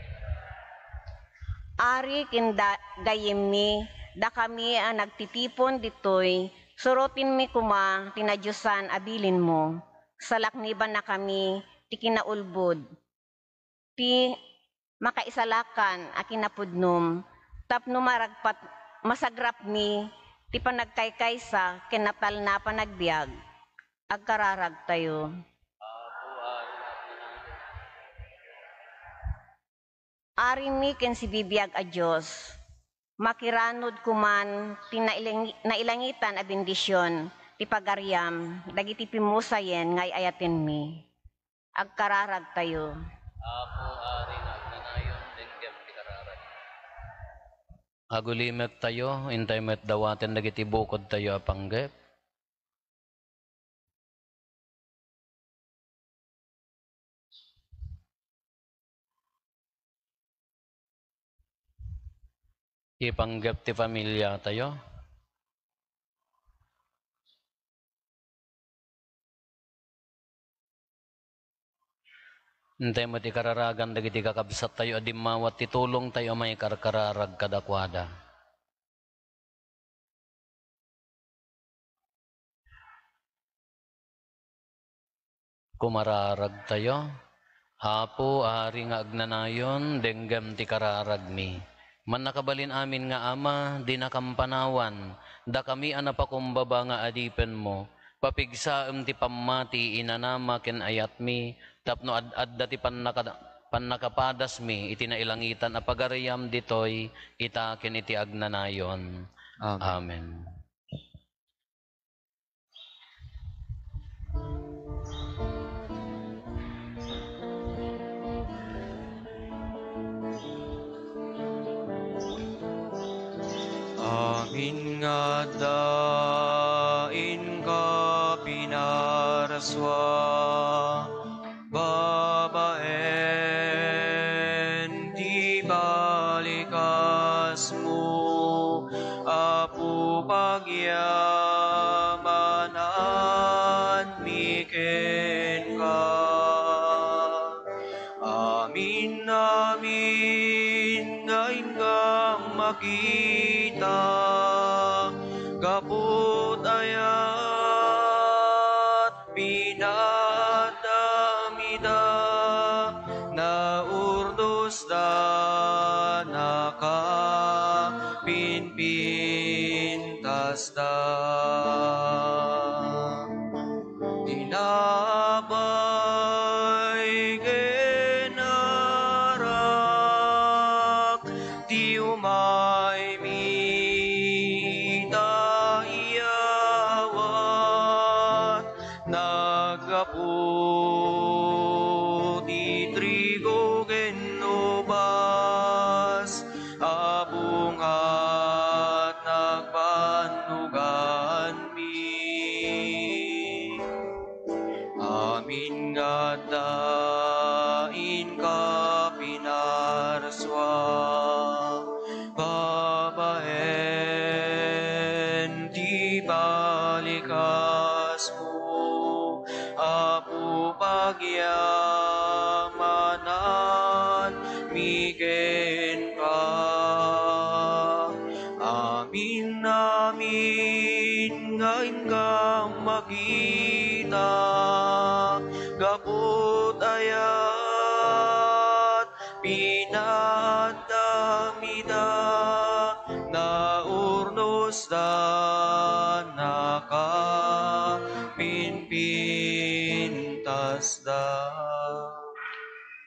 Ari ken da-, gayyemmi, dakami a nagtitipon ditoy, surotenmi koma ti nadiosan a bilinmo. Salaknibannakami ti kinaulbod, ti makaisalakan a kinapudnom, tapno maragpat-, masagrapmi ti panagkaykaysa ken natalna a panagbiag. Agkararagtayo. Arimi ken sibibiag a Dios, makiranod koman ti nailangi-, nailangitan a bendision ti pagariam dagiti pimmusayen nga ay-ayatenmi. Agkararagtayo. Apo, Ari nga agnanayon, denggem ti kararag. Agulimektayo, intay met dawaten dagiti bukodtayo a panggep. Ipanggep ti familiatayo. Intay met ikararagan dagiti kakabsattayo a dimmawat ti tulongtayo a maikarkararag kadakuada. Kumararagtayo. Apo, Ari nga agnanayon, denggem ti kararagmi. Mannakabalin amin nga Ama, dinakam panawan, dakami a napakumbaba nga adipenmo, papigsaem ti pammati, inanama ken ayatmi, tapno ad-adda ti pannaka-, pannakapadasmi iti nailangitan a pagariam ditoy, ita ken iti agnanayon. Amen. Amen. Amin nga adda inka pinarsua, babaen ti balikasmo, Apo, pagyamananmi kenka. Amin, amin nga inkam makita, gapu ta ayat pinaaddam ida, naurdosda, nakapinpintasda. Tinapay ken arak ti umaymi ita iyawat, naggapu ti trigo ken ubas a bunga nagbannuganmi. Amin nga adda inka pinarsua, babaen ti balikasmo, Apo, pagyamananmi kenka. Amin, amin nga inkam makita, gapu ta ayat pinaaddam ida, naurdosda, nakapinpintasda.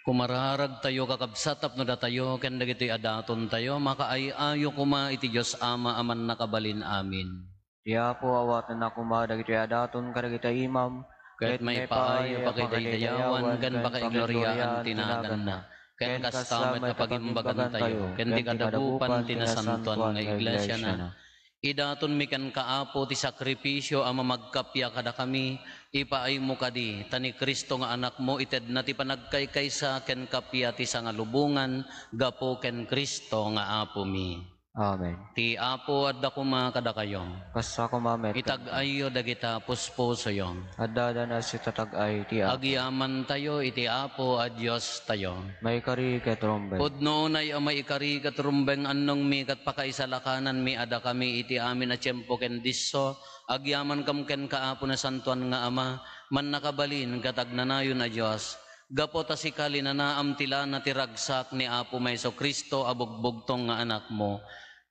Kumararagtayo, kakabsat, tapno datayo ken dagitoy a datontayo makaay-ayo koma iti Dios Ama a Mannakabalin Amin. Ti Apo, awatenna koma dagitoy a daton kadagiti imam, ket maipaay a pakidaydayawan ken pakaigloriaan ti naganna, ken kasta met a pagimbagantayo ken ti kadagupan ti nasantoan nga iglesiana. Idatonmi kenka, Apo, ti sakripisio a mamagkappia kadakami. Ipaaymo kadi, ta ni Cristo nga Anakmo itedna ti panagkaykaysa ken kappia ti sangalubongan gapu ken Cristo nga Apomi. Amen. Ti Apo adda koma kadakayo. Kasta koma met kenka. Itag-ayyo dagita puspusoyo. Adda, adda a sitatag-ay ti Apo. Agyamantayo iti Apo a Diostayo. Maikari ket rumbeng. Pudno unay a maikari ket rumbeng, annongmi ket pakaisalakananmi a dakami iti amin a tiempo ken disso, agyamankam kenka, Apo, Nasantoan nga Ama, Mannakabalin ket Agnanayon a Dios. Gapu ta sika, linanaam ti lana ti ragsak ni Apomi Jesu-Cristo a bugbugtong nga Anakmo,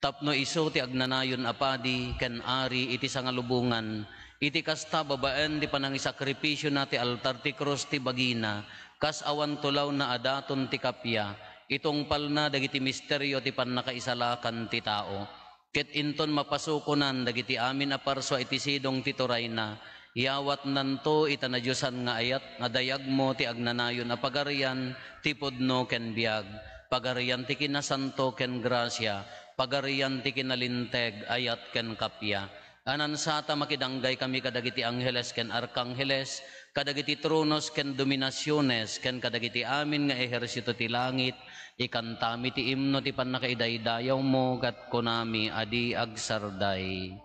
tapno isu ti agnanayon a padi ken ari iti sangalubongan. Iti kasta, babaen ti panangisakripisiona ti altar ti krus ti bagina, kas awan tulawna a daton ti kappia, itungpalna dagiti misterio ti pannakaisalakan ti tao. Ket inton mapasukonan dagiti amin a parsua iti sidong ti turayna, Yawatnanto ita nadiosan nga ayat nga dayagmo ti agnanayon a Pagarian ti pudno ken biag, Pagarian ti kinasanto ken grasia, Pagarian ti kinalinteg, ayat ken kappia. Anansata makidanggay kami kadagiti angheles ken arkangheles, kadagiti tronos ken dominasiones, ken kadagiti amin nga ehersito ti langit, ikantami ti imno ti pannakaidaydayawmo, ket kunami a di agsarday.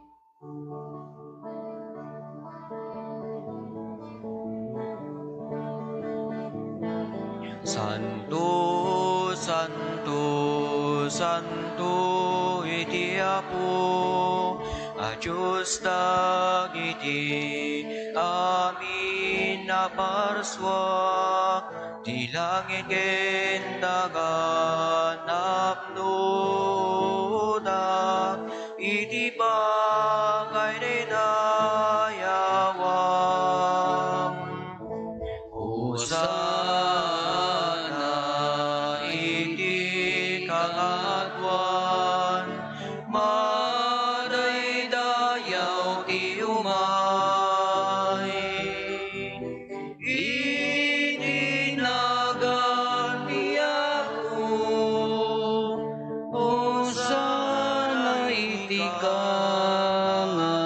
Santo, santo, santo iti Apo a Dios dagiti amin a parsua. Ti langit ken daga napnoda iti pakaidaydayawan. Hosanna iti Kangatoan, madaydayaw ti umay iti nagan ti Apo. Hosanna iti Kangatoan.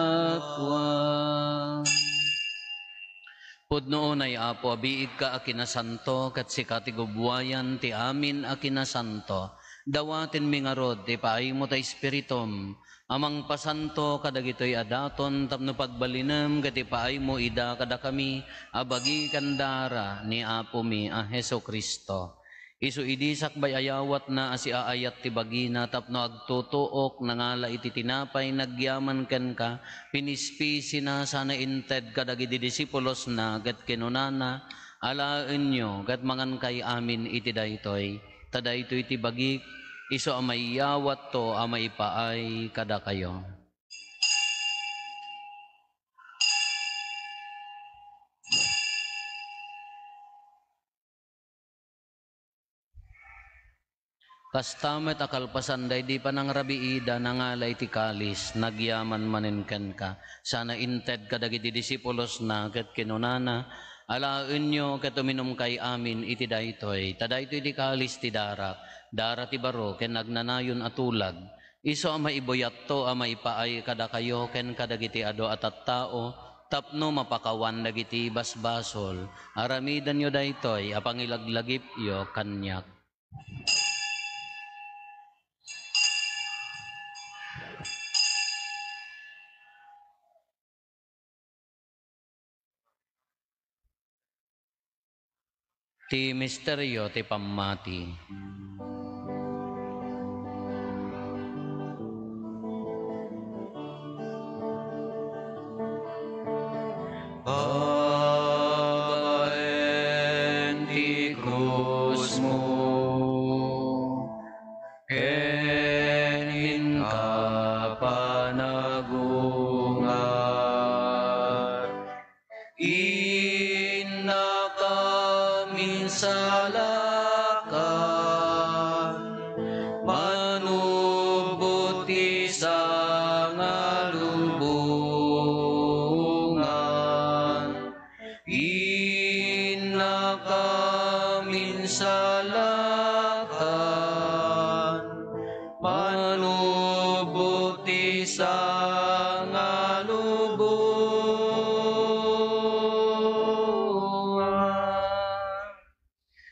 Pudno unay, Apo, a biigka a kinasanto, ket sika ti gubbuayan ti amin a kinasanto. Dawatenmi ngarud ti paaymo ta Espiritum, a mangpasanto kadagitoy a daton tapno pagbalinem ket ipaaymo ida kadakami a bagi ken dara ni Apomi a Jesu-Cristo. Isu idi sakbay a yawatna a siaayat ti bagina tapno agtutuok, nangala iti tinapay, nagyaman kenka, pinispisina sana inted kadagiti disipulosna ket kinunana, "Alaenyo ket mangankay amin iti daytoy, ta daytoy ti bagik, isu a maiyawatto a maipaay kadakayo." Kasta met a kalpasan daydi panangrabiida, nangala iti kalis, nagyaman manen kenka, sana inted kadagiti disipulosna ket kinunana, "Alaenyo ket uminumkay amin iti daytoy, ta daytoy ti kalis ti darak, dara ti baro ken agnanayon a tulag, isu a maibuyatto a maipaay kadakayo ken kadagiti adu a tattao tapno mapakawan dagiti basbasol. Aramidenyo daytoy a pangilaglagipyo kaniak." Ti misterio ti pammati. Babaen ti krusmo, ken inka panagungar. Innaka minsalakan, manubot ti sangalubongan. Innaka minsalakan, manubot ti sangalubongan.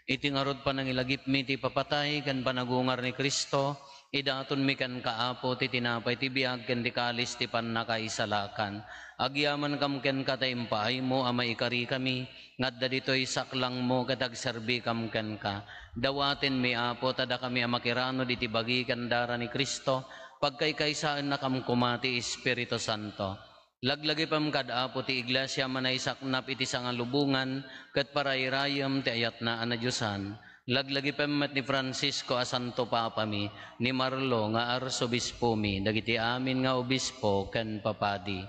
Iti ngarud panangilagipmi ti ipapatay ken panagungar ni Cristo, idatonmi kenka, Apo, ti tinapay ti biag ken ti kalis ti pannakaisalakan. Agyamankam kenka ta impaaymo a maikarikami nga adda ditoy saklangmo ket agserbikam kenka. Dawatenmi, Apo, ta dakami a makiranud iti bagi ken dara ni Cristo, pagkaykaysaennakam koma ti Espiritu Santo. Laglagipem kad Apo ti Iglesia a manaisaknap iti sangalubongan ket parayrayem ti ayatna a nadiosan. Laglagipem met ni Francisco a Santo Papami, ni Marlo nga Arsobispomi, dagiti amin nga obispo ken papadi.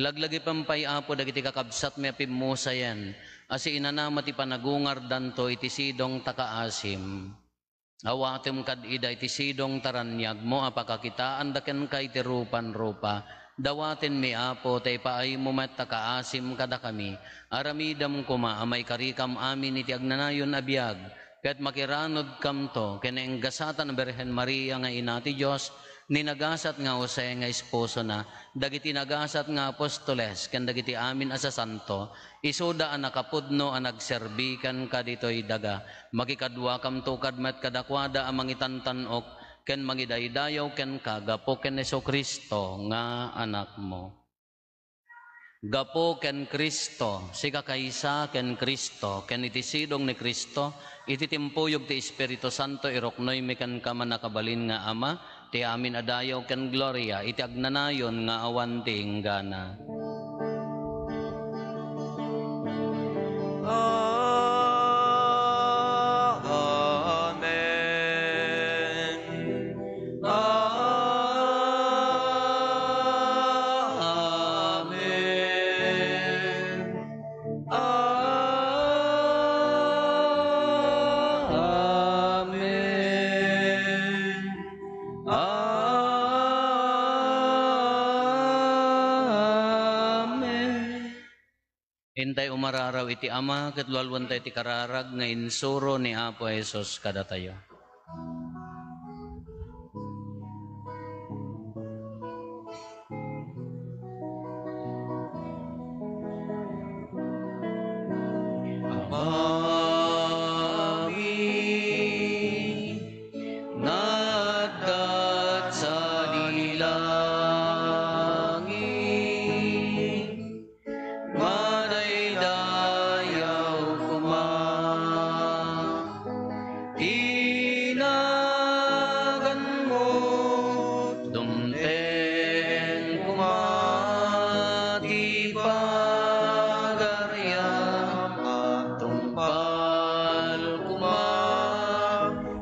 Laglagipem pay, Apo, dagiti kakabsatmi a pimmusayen a siinanama ti panagungardanto iti sidong ta kaasim. Awatem kad ida iti sidong ta raniagmo a pakakitaanda kenka iti rupan-rupa. Dawatenmi, Apo, ta ipaaymo met ta kaasim kadakami. Aramidem koma a maikarikam amin iti agnanayon a biag, ket makiranudkamto ken ni Gasat a Birhen Maria nga Ina ti Dios, ni Nagasat nga Jose nga esposona, dagiti nagasat nga apostoles, ken dagiti amin a sasanto, isuda a nakapudno a nagserbi kenka ditoy daga. Makikaduakamto kad met kadakuada a mangitantan-ok ken mangidaydayaw kenka gapu ken Jesu-Cristo nga Anakmo. Gapu ken Cristo, sikakaysa ken Cristo, ken iti sidong ni Cristo, iti timpuyog ti Espiritu Santo, iruknoymi kenka, mannakabalin nga Ama, ti amin a dayaw ken gloria iti agnanayon nga awan ti inggana. Amen. Amen. Amen. Amen. Intay umararaw iti Ama, ket lualuanta iti kararag nga insuro ni Apo Jesus kadatayo. Amami nga adda sadi langit, madaydayaw koma ti naganmo, dumteng koma ti pagariam, agtungpal koma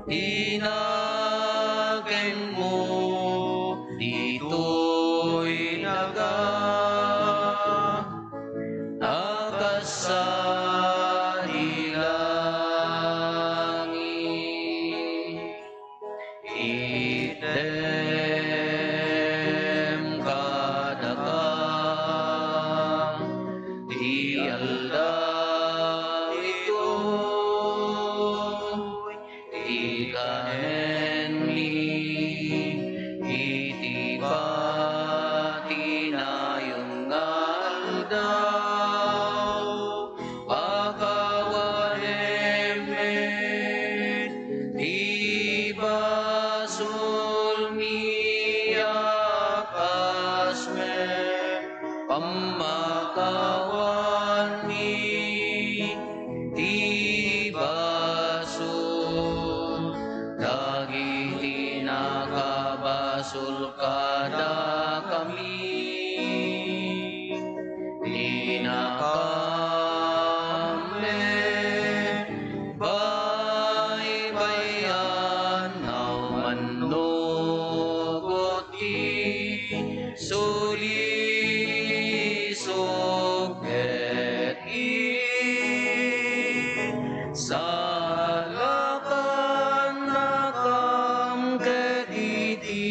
ti nakemmo ditoy daga a kas sadi langit. Itdem kadaka ti aldaw ditoy, ti kanenmi iti patinayon nga aldaw. Pakawanem met ti basolmi a kas met pammakawanmi ti basol dagiti nakabasol kadakami. Dinakam met baybay-an, no mannugot ti sulisog ket isalakannakam ket iti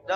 dakes.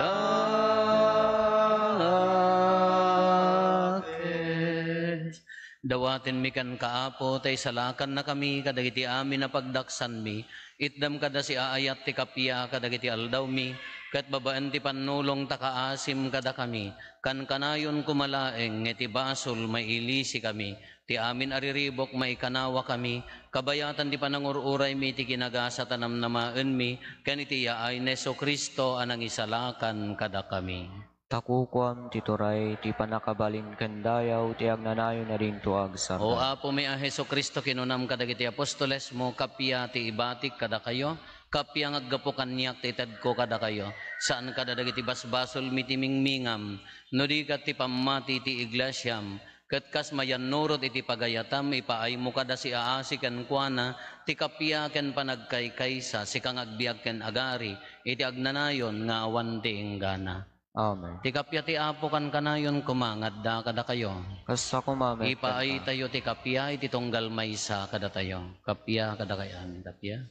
Dawatenmi kenka, Apo, ta isalakannakami kadagiti amin a pagdaksanmi. Itdem kada siaayat ti kappia kadagiti aldawmi, ket babaen ti pannulong ta kaasim kadakami. Kankanayon koma laeng nga iti basol mailisikami. Ti amin a riribuk maikanawakami, kabayatan ti panangur-uraymi iti kinagasat a namnamaenmi, ken iti yaay ni Jesu-Cristo a nangisalakan kadakami. Ta kukuam ti turay, ti pannakabalin ken dayaw ti agnanayon a dinto agsarda. O Apomi a Jesu-Cristo, kinunam kadagiti apostolesmo, kappia ti ibatik kadakayo, kappia nga aggapu kaniak ti itedko kadakayo. Saan kada dagiti basbasolmi ti mingmingam, no di ket ti pammati ti iglesiam, ket kas mayannurot iti pagayatam, ipaaymo kada siaasi kenkuana ti kappia ken panagkaykaysa, sika nga agbiag ken agari iti agnanayon nga awan ti inggana. Amen. Ti kappia ti Apo kankanayon koma nga adda kadakayo. Kasta koma met kenka. Ipaaytayo ti kappia iti tunggal maysa kadatayo. Kappia kadakayo. Amen. Kappia.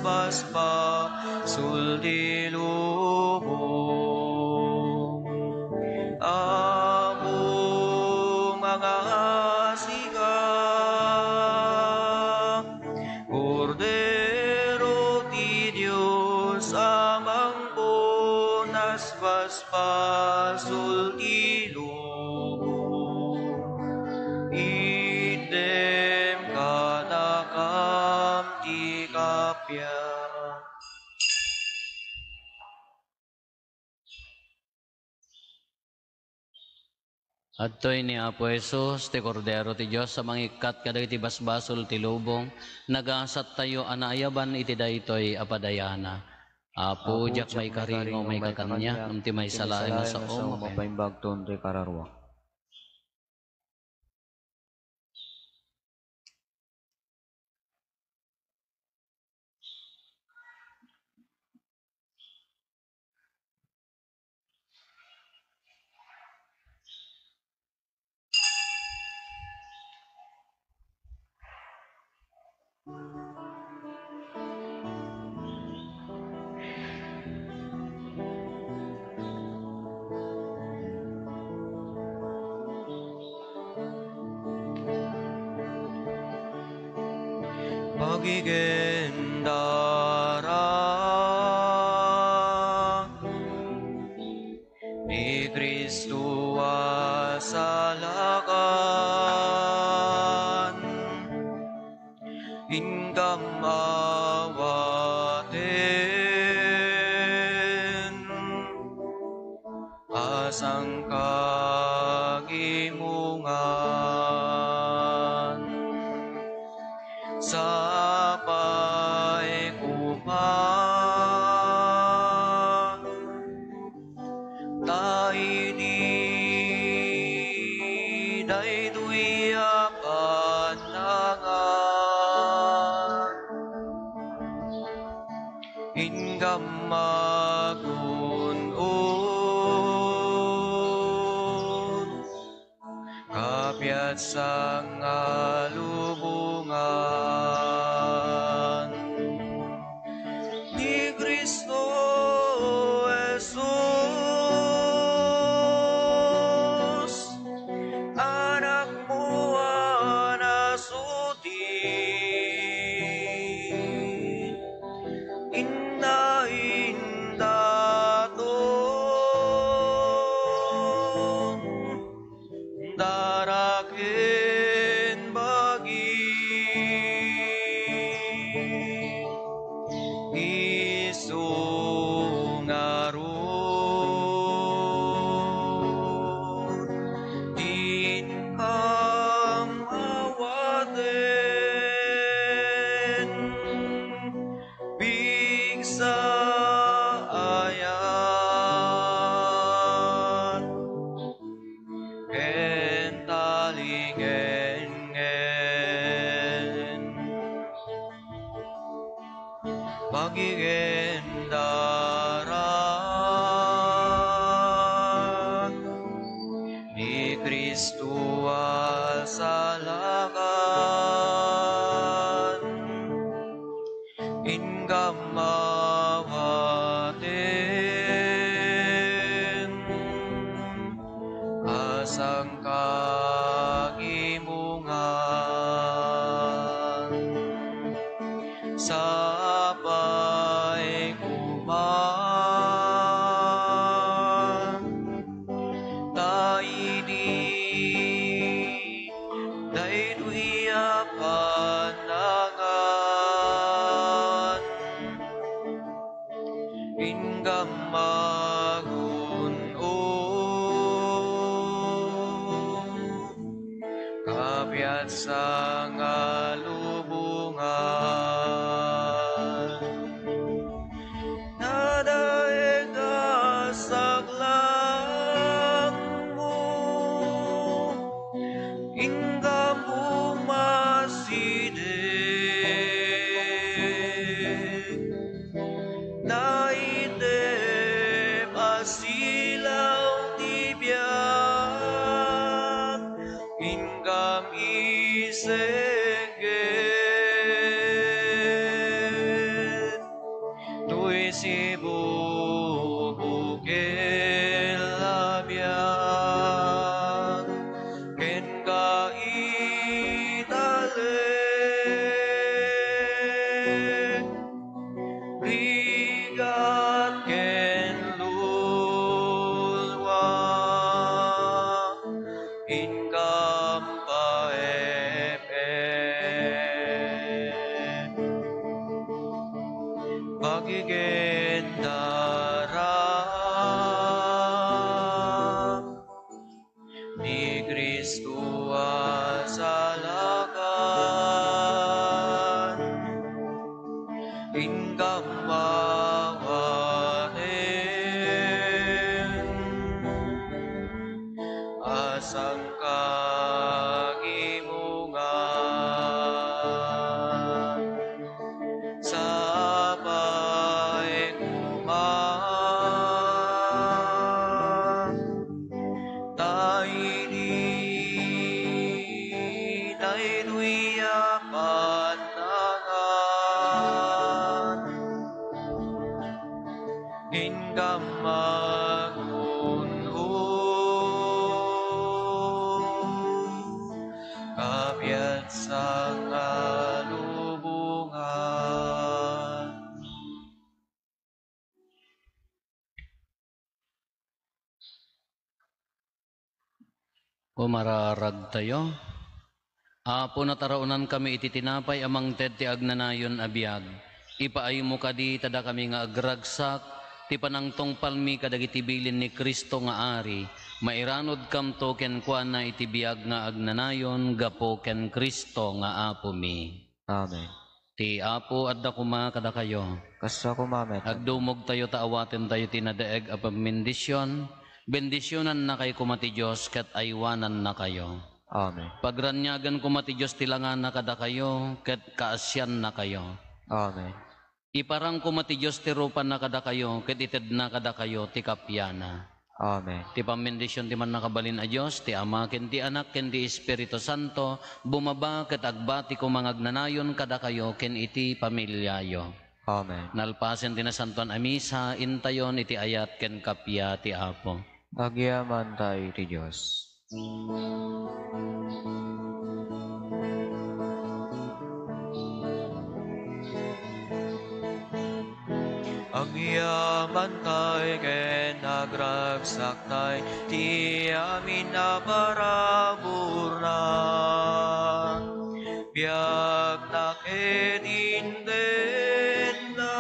basbasul ti lubong. Apo nga agasika, Kordero ti Dios a mangpunas basbasul ti lubong. Itdem kadakam ti kappia. Adtoy ni Apo Jesus, ti Kordero ti Dios a mangikkat kadagiti basbasol ti lubong. Nagasattayo a naayaban iti daytoy a padayana. Apo, diak maikari nga umayka kaniak, ngem ti maysa laeng a sao mapaimbag. Mapaimbagton ti kararuak. Pagigendara ni Cristo a salakan, inkam awaten a sangkagimongan. Sapay koma ta idi daytoy a pannangan, inkam magun-on, kapiatsan nga lubongan. Ni Cristo Jesus, Anakmo a nasudi, inna indaton daraken bagi. Isu ngarud ti inkam awaten, pigsa a yat ken talingenngen. Pagigendara ni Cristo a salakan, inkam awaten a sangkagimongan. Sapay koma ta idi daytoy a pannangan, inkam magun-on, kapiatsan nga lubongan. Nadaek a saklangmo, inkam umasideg. Naitep a silaw ti biag, inkam isenggen. Ampa F M. Pagigendara ni Cristo a salakan, inkam awaten a sangkagimongan. Sapay koma ta idi daytoy a panangan, inkam magunho, kapiat sangalubongan. Umararagtayo. Apo, nataraonankami iti tinapay a mangted ti agnanayon a biag. Ipaaymo kadi ta dakami nga agragsak ti panangtungpalmi kadagiti bilin ni Cristo nga Ari, mairanudkamto kenkuana iti biag nga agnanayon gapu ken Cristo nga Apomi. Amen. Ti Apo adda koma kadakayo. Kasta koma met. Agdumogtayo ta awatentayo ti nadaeg a pammendision. Bendisionannakayo koma ti Dios ket aywanannakayo. Amen. Pagraniagan koma ti Dios ti langana kadakayo ket kaasiannakayo. Amen. Iparang koma ti Dios ti rupana kadakayo ket itedna kadakayo ti kapiana. Amen. Ti pammendision ti Mannakabalin a Dios, ti Ama, ken ti Anak, ken ti Espiritu Santo, bumaba ket agbati koma nga agnanayon kadakayo ken iti familiayo. Amen. Nalpasen ti Nasantoan a Misa, intayon iti ayat ken kappia ti Apo. Agyamantay iti Dios. Agyamantay ken agragsaktay ti amin a paraburna. Biagna ket intedna,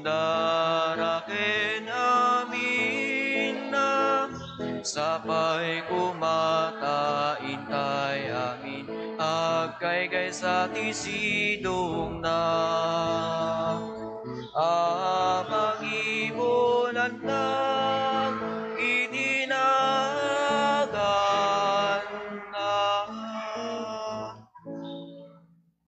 dara ken aminna, sapay koma ta intay amin agkaykaysa ti sidongna. A pangibulanna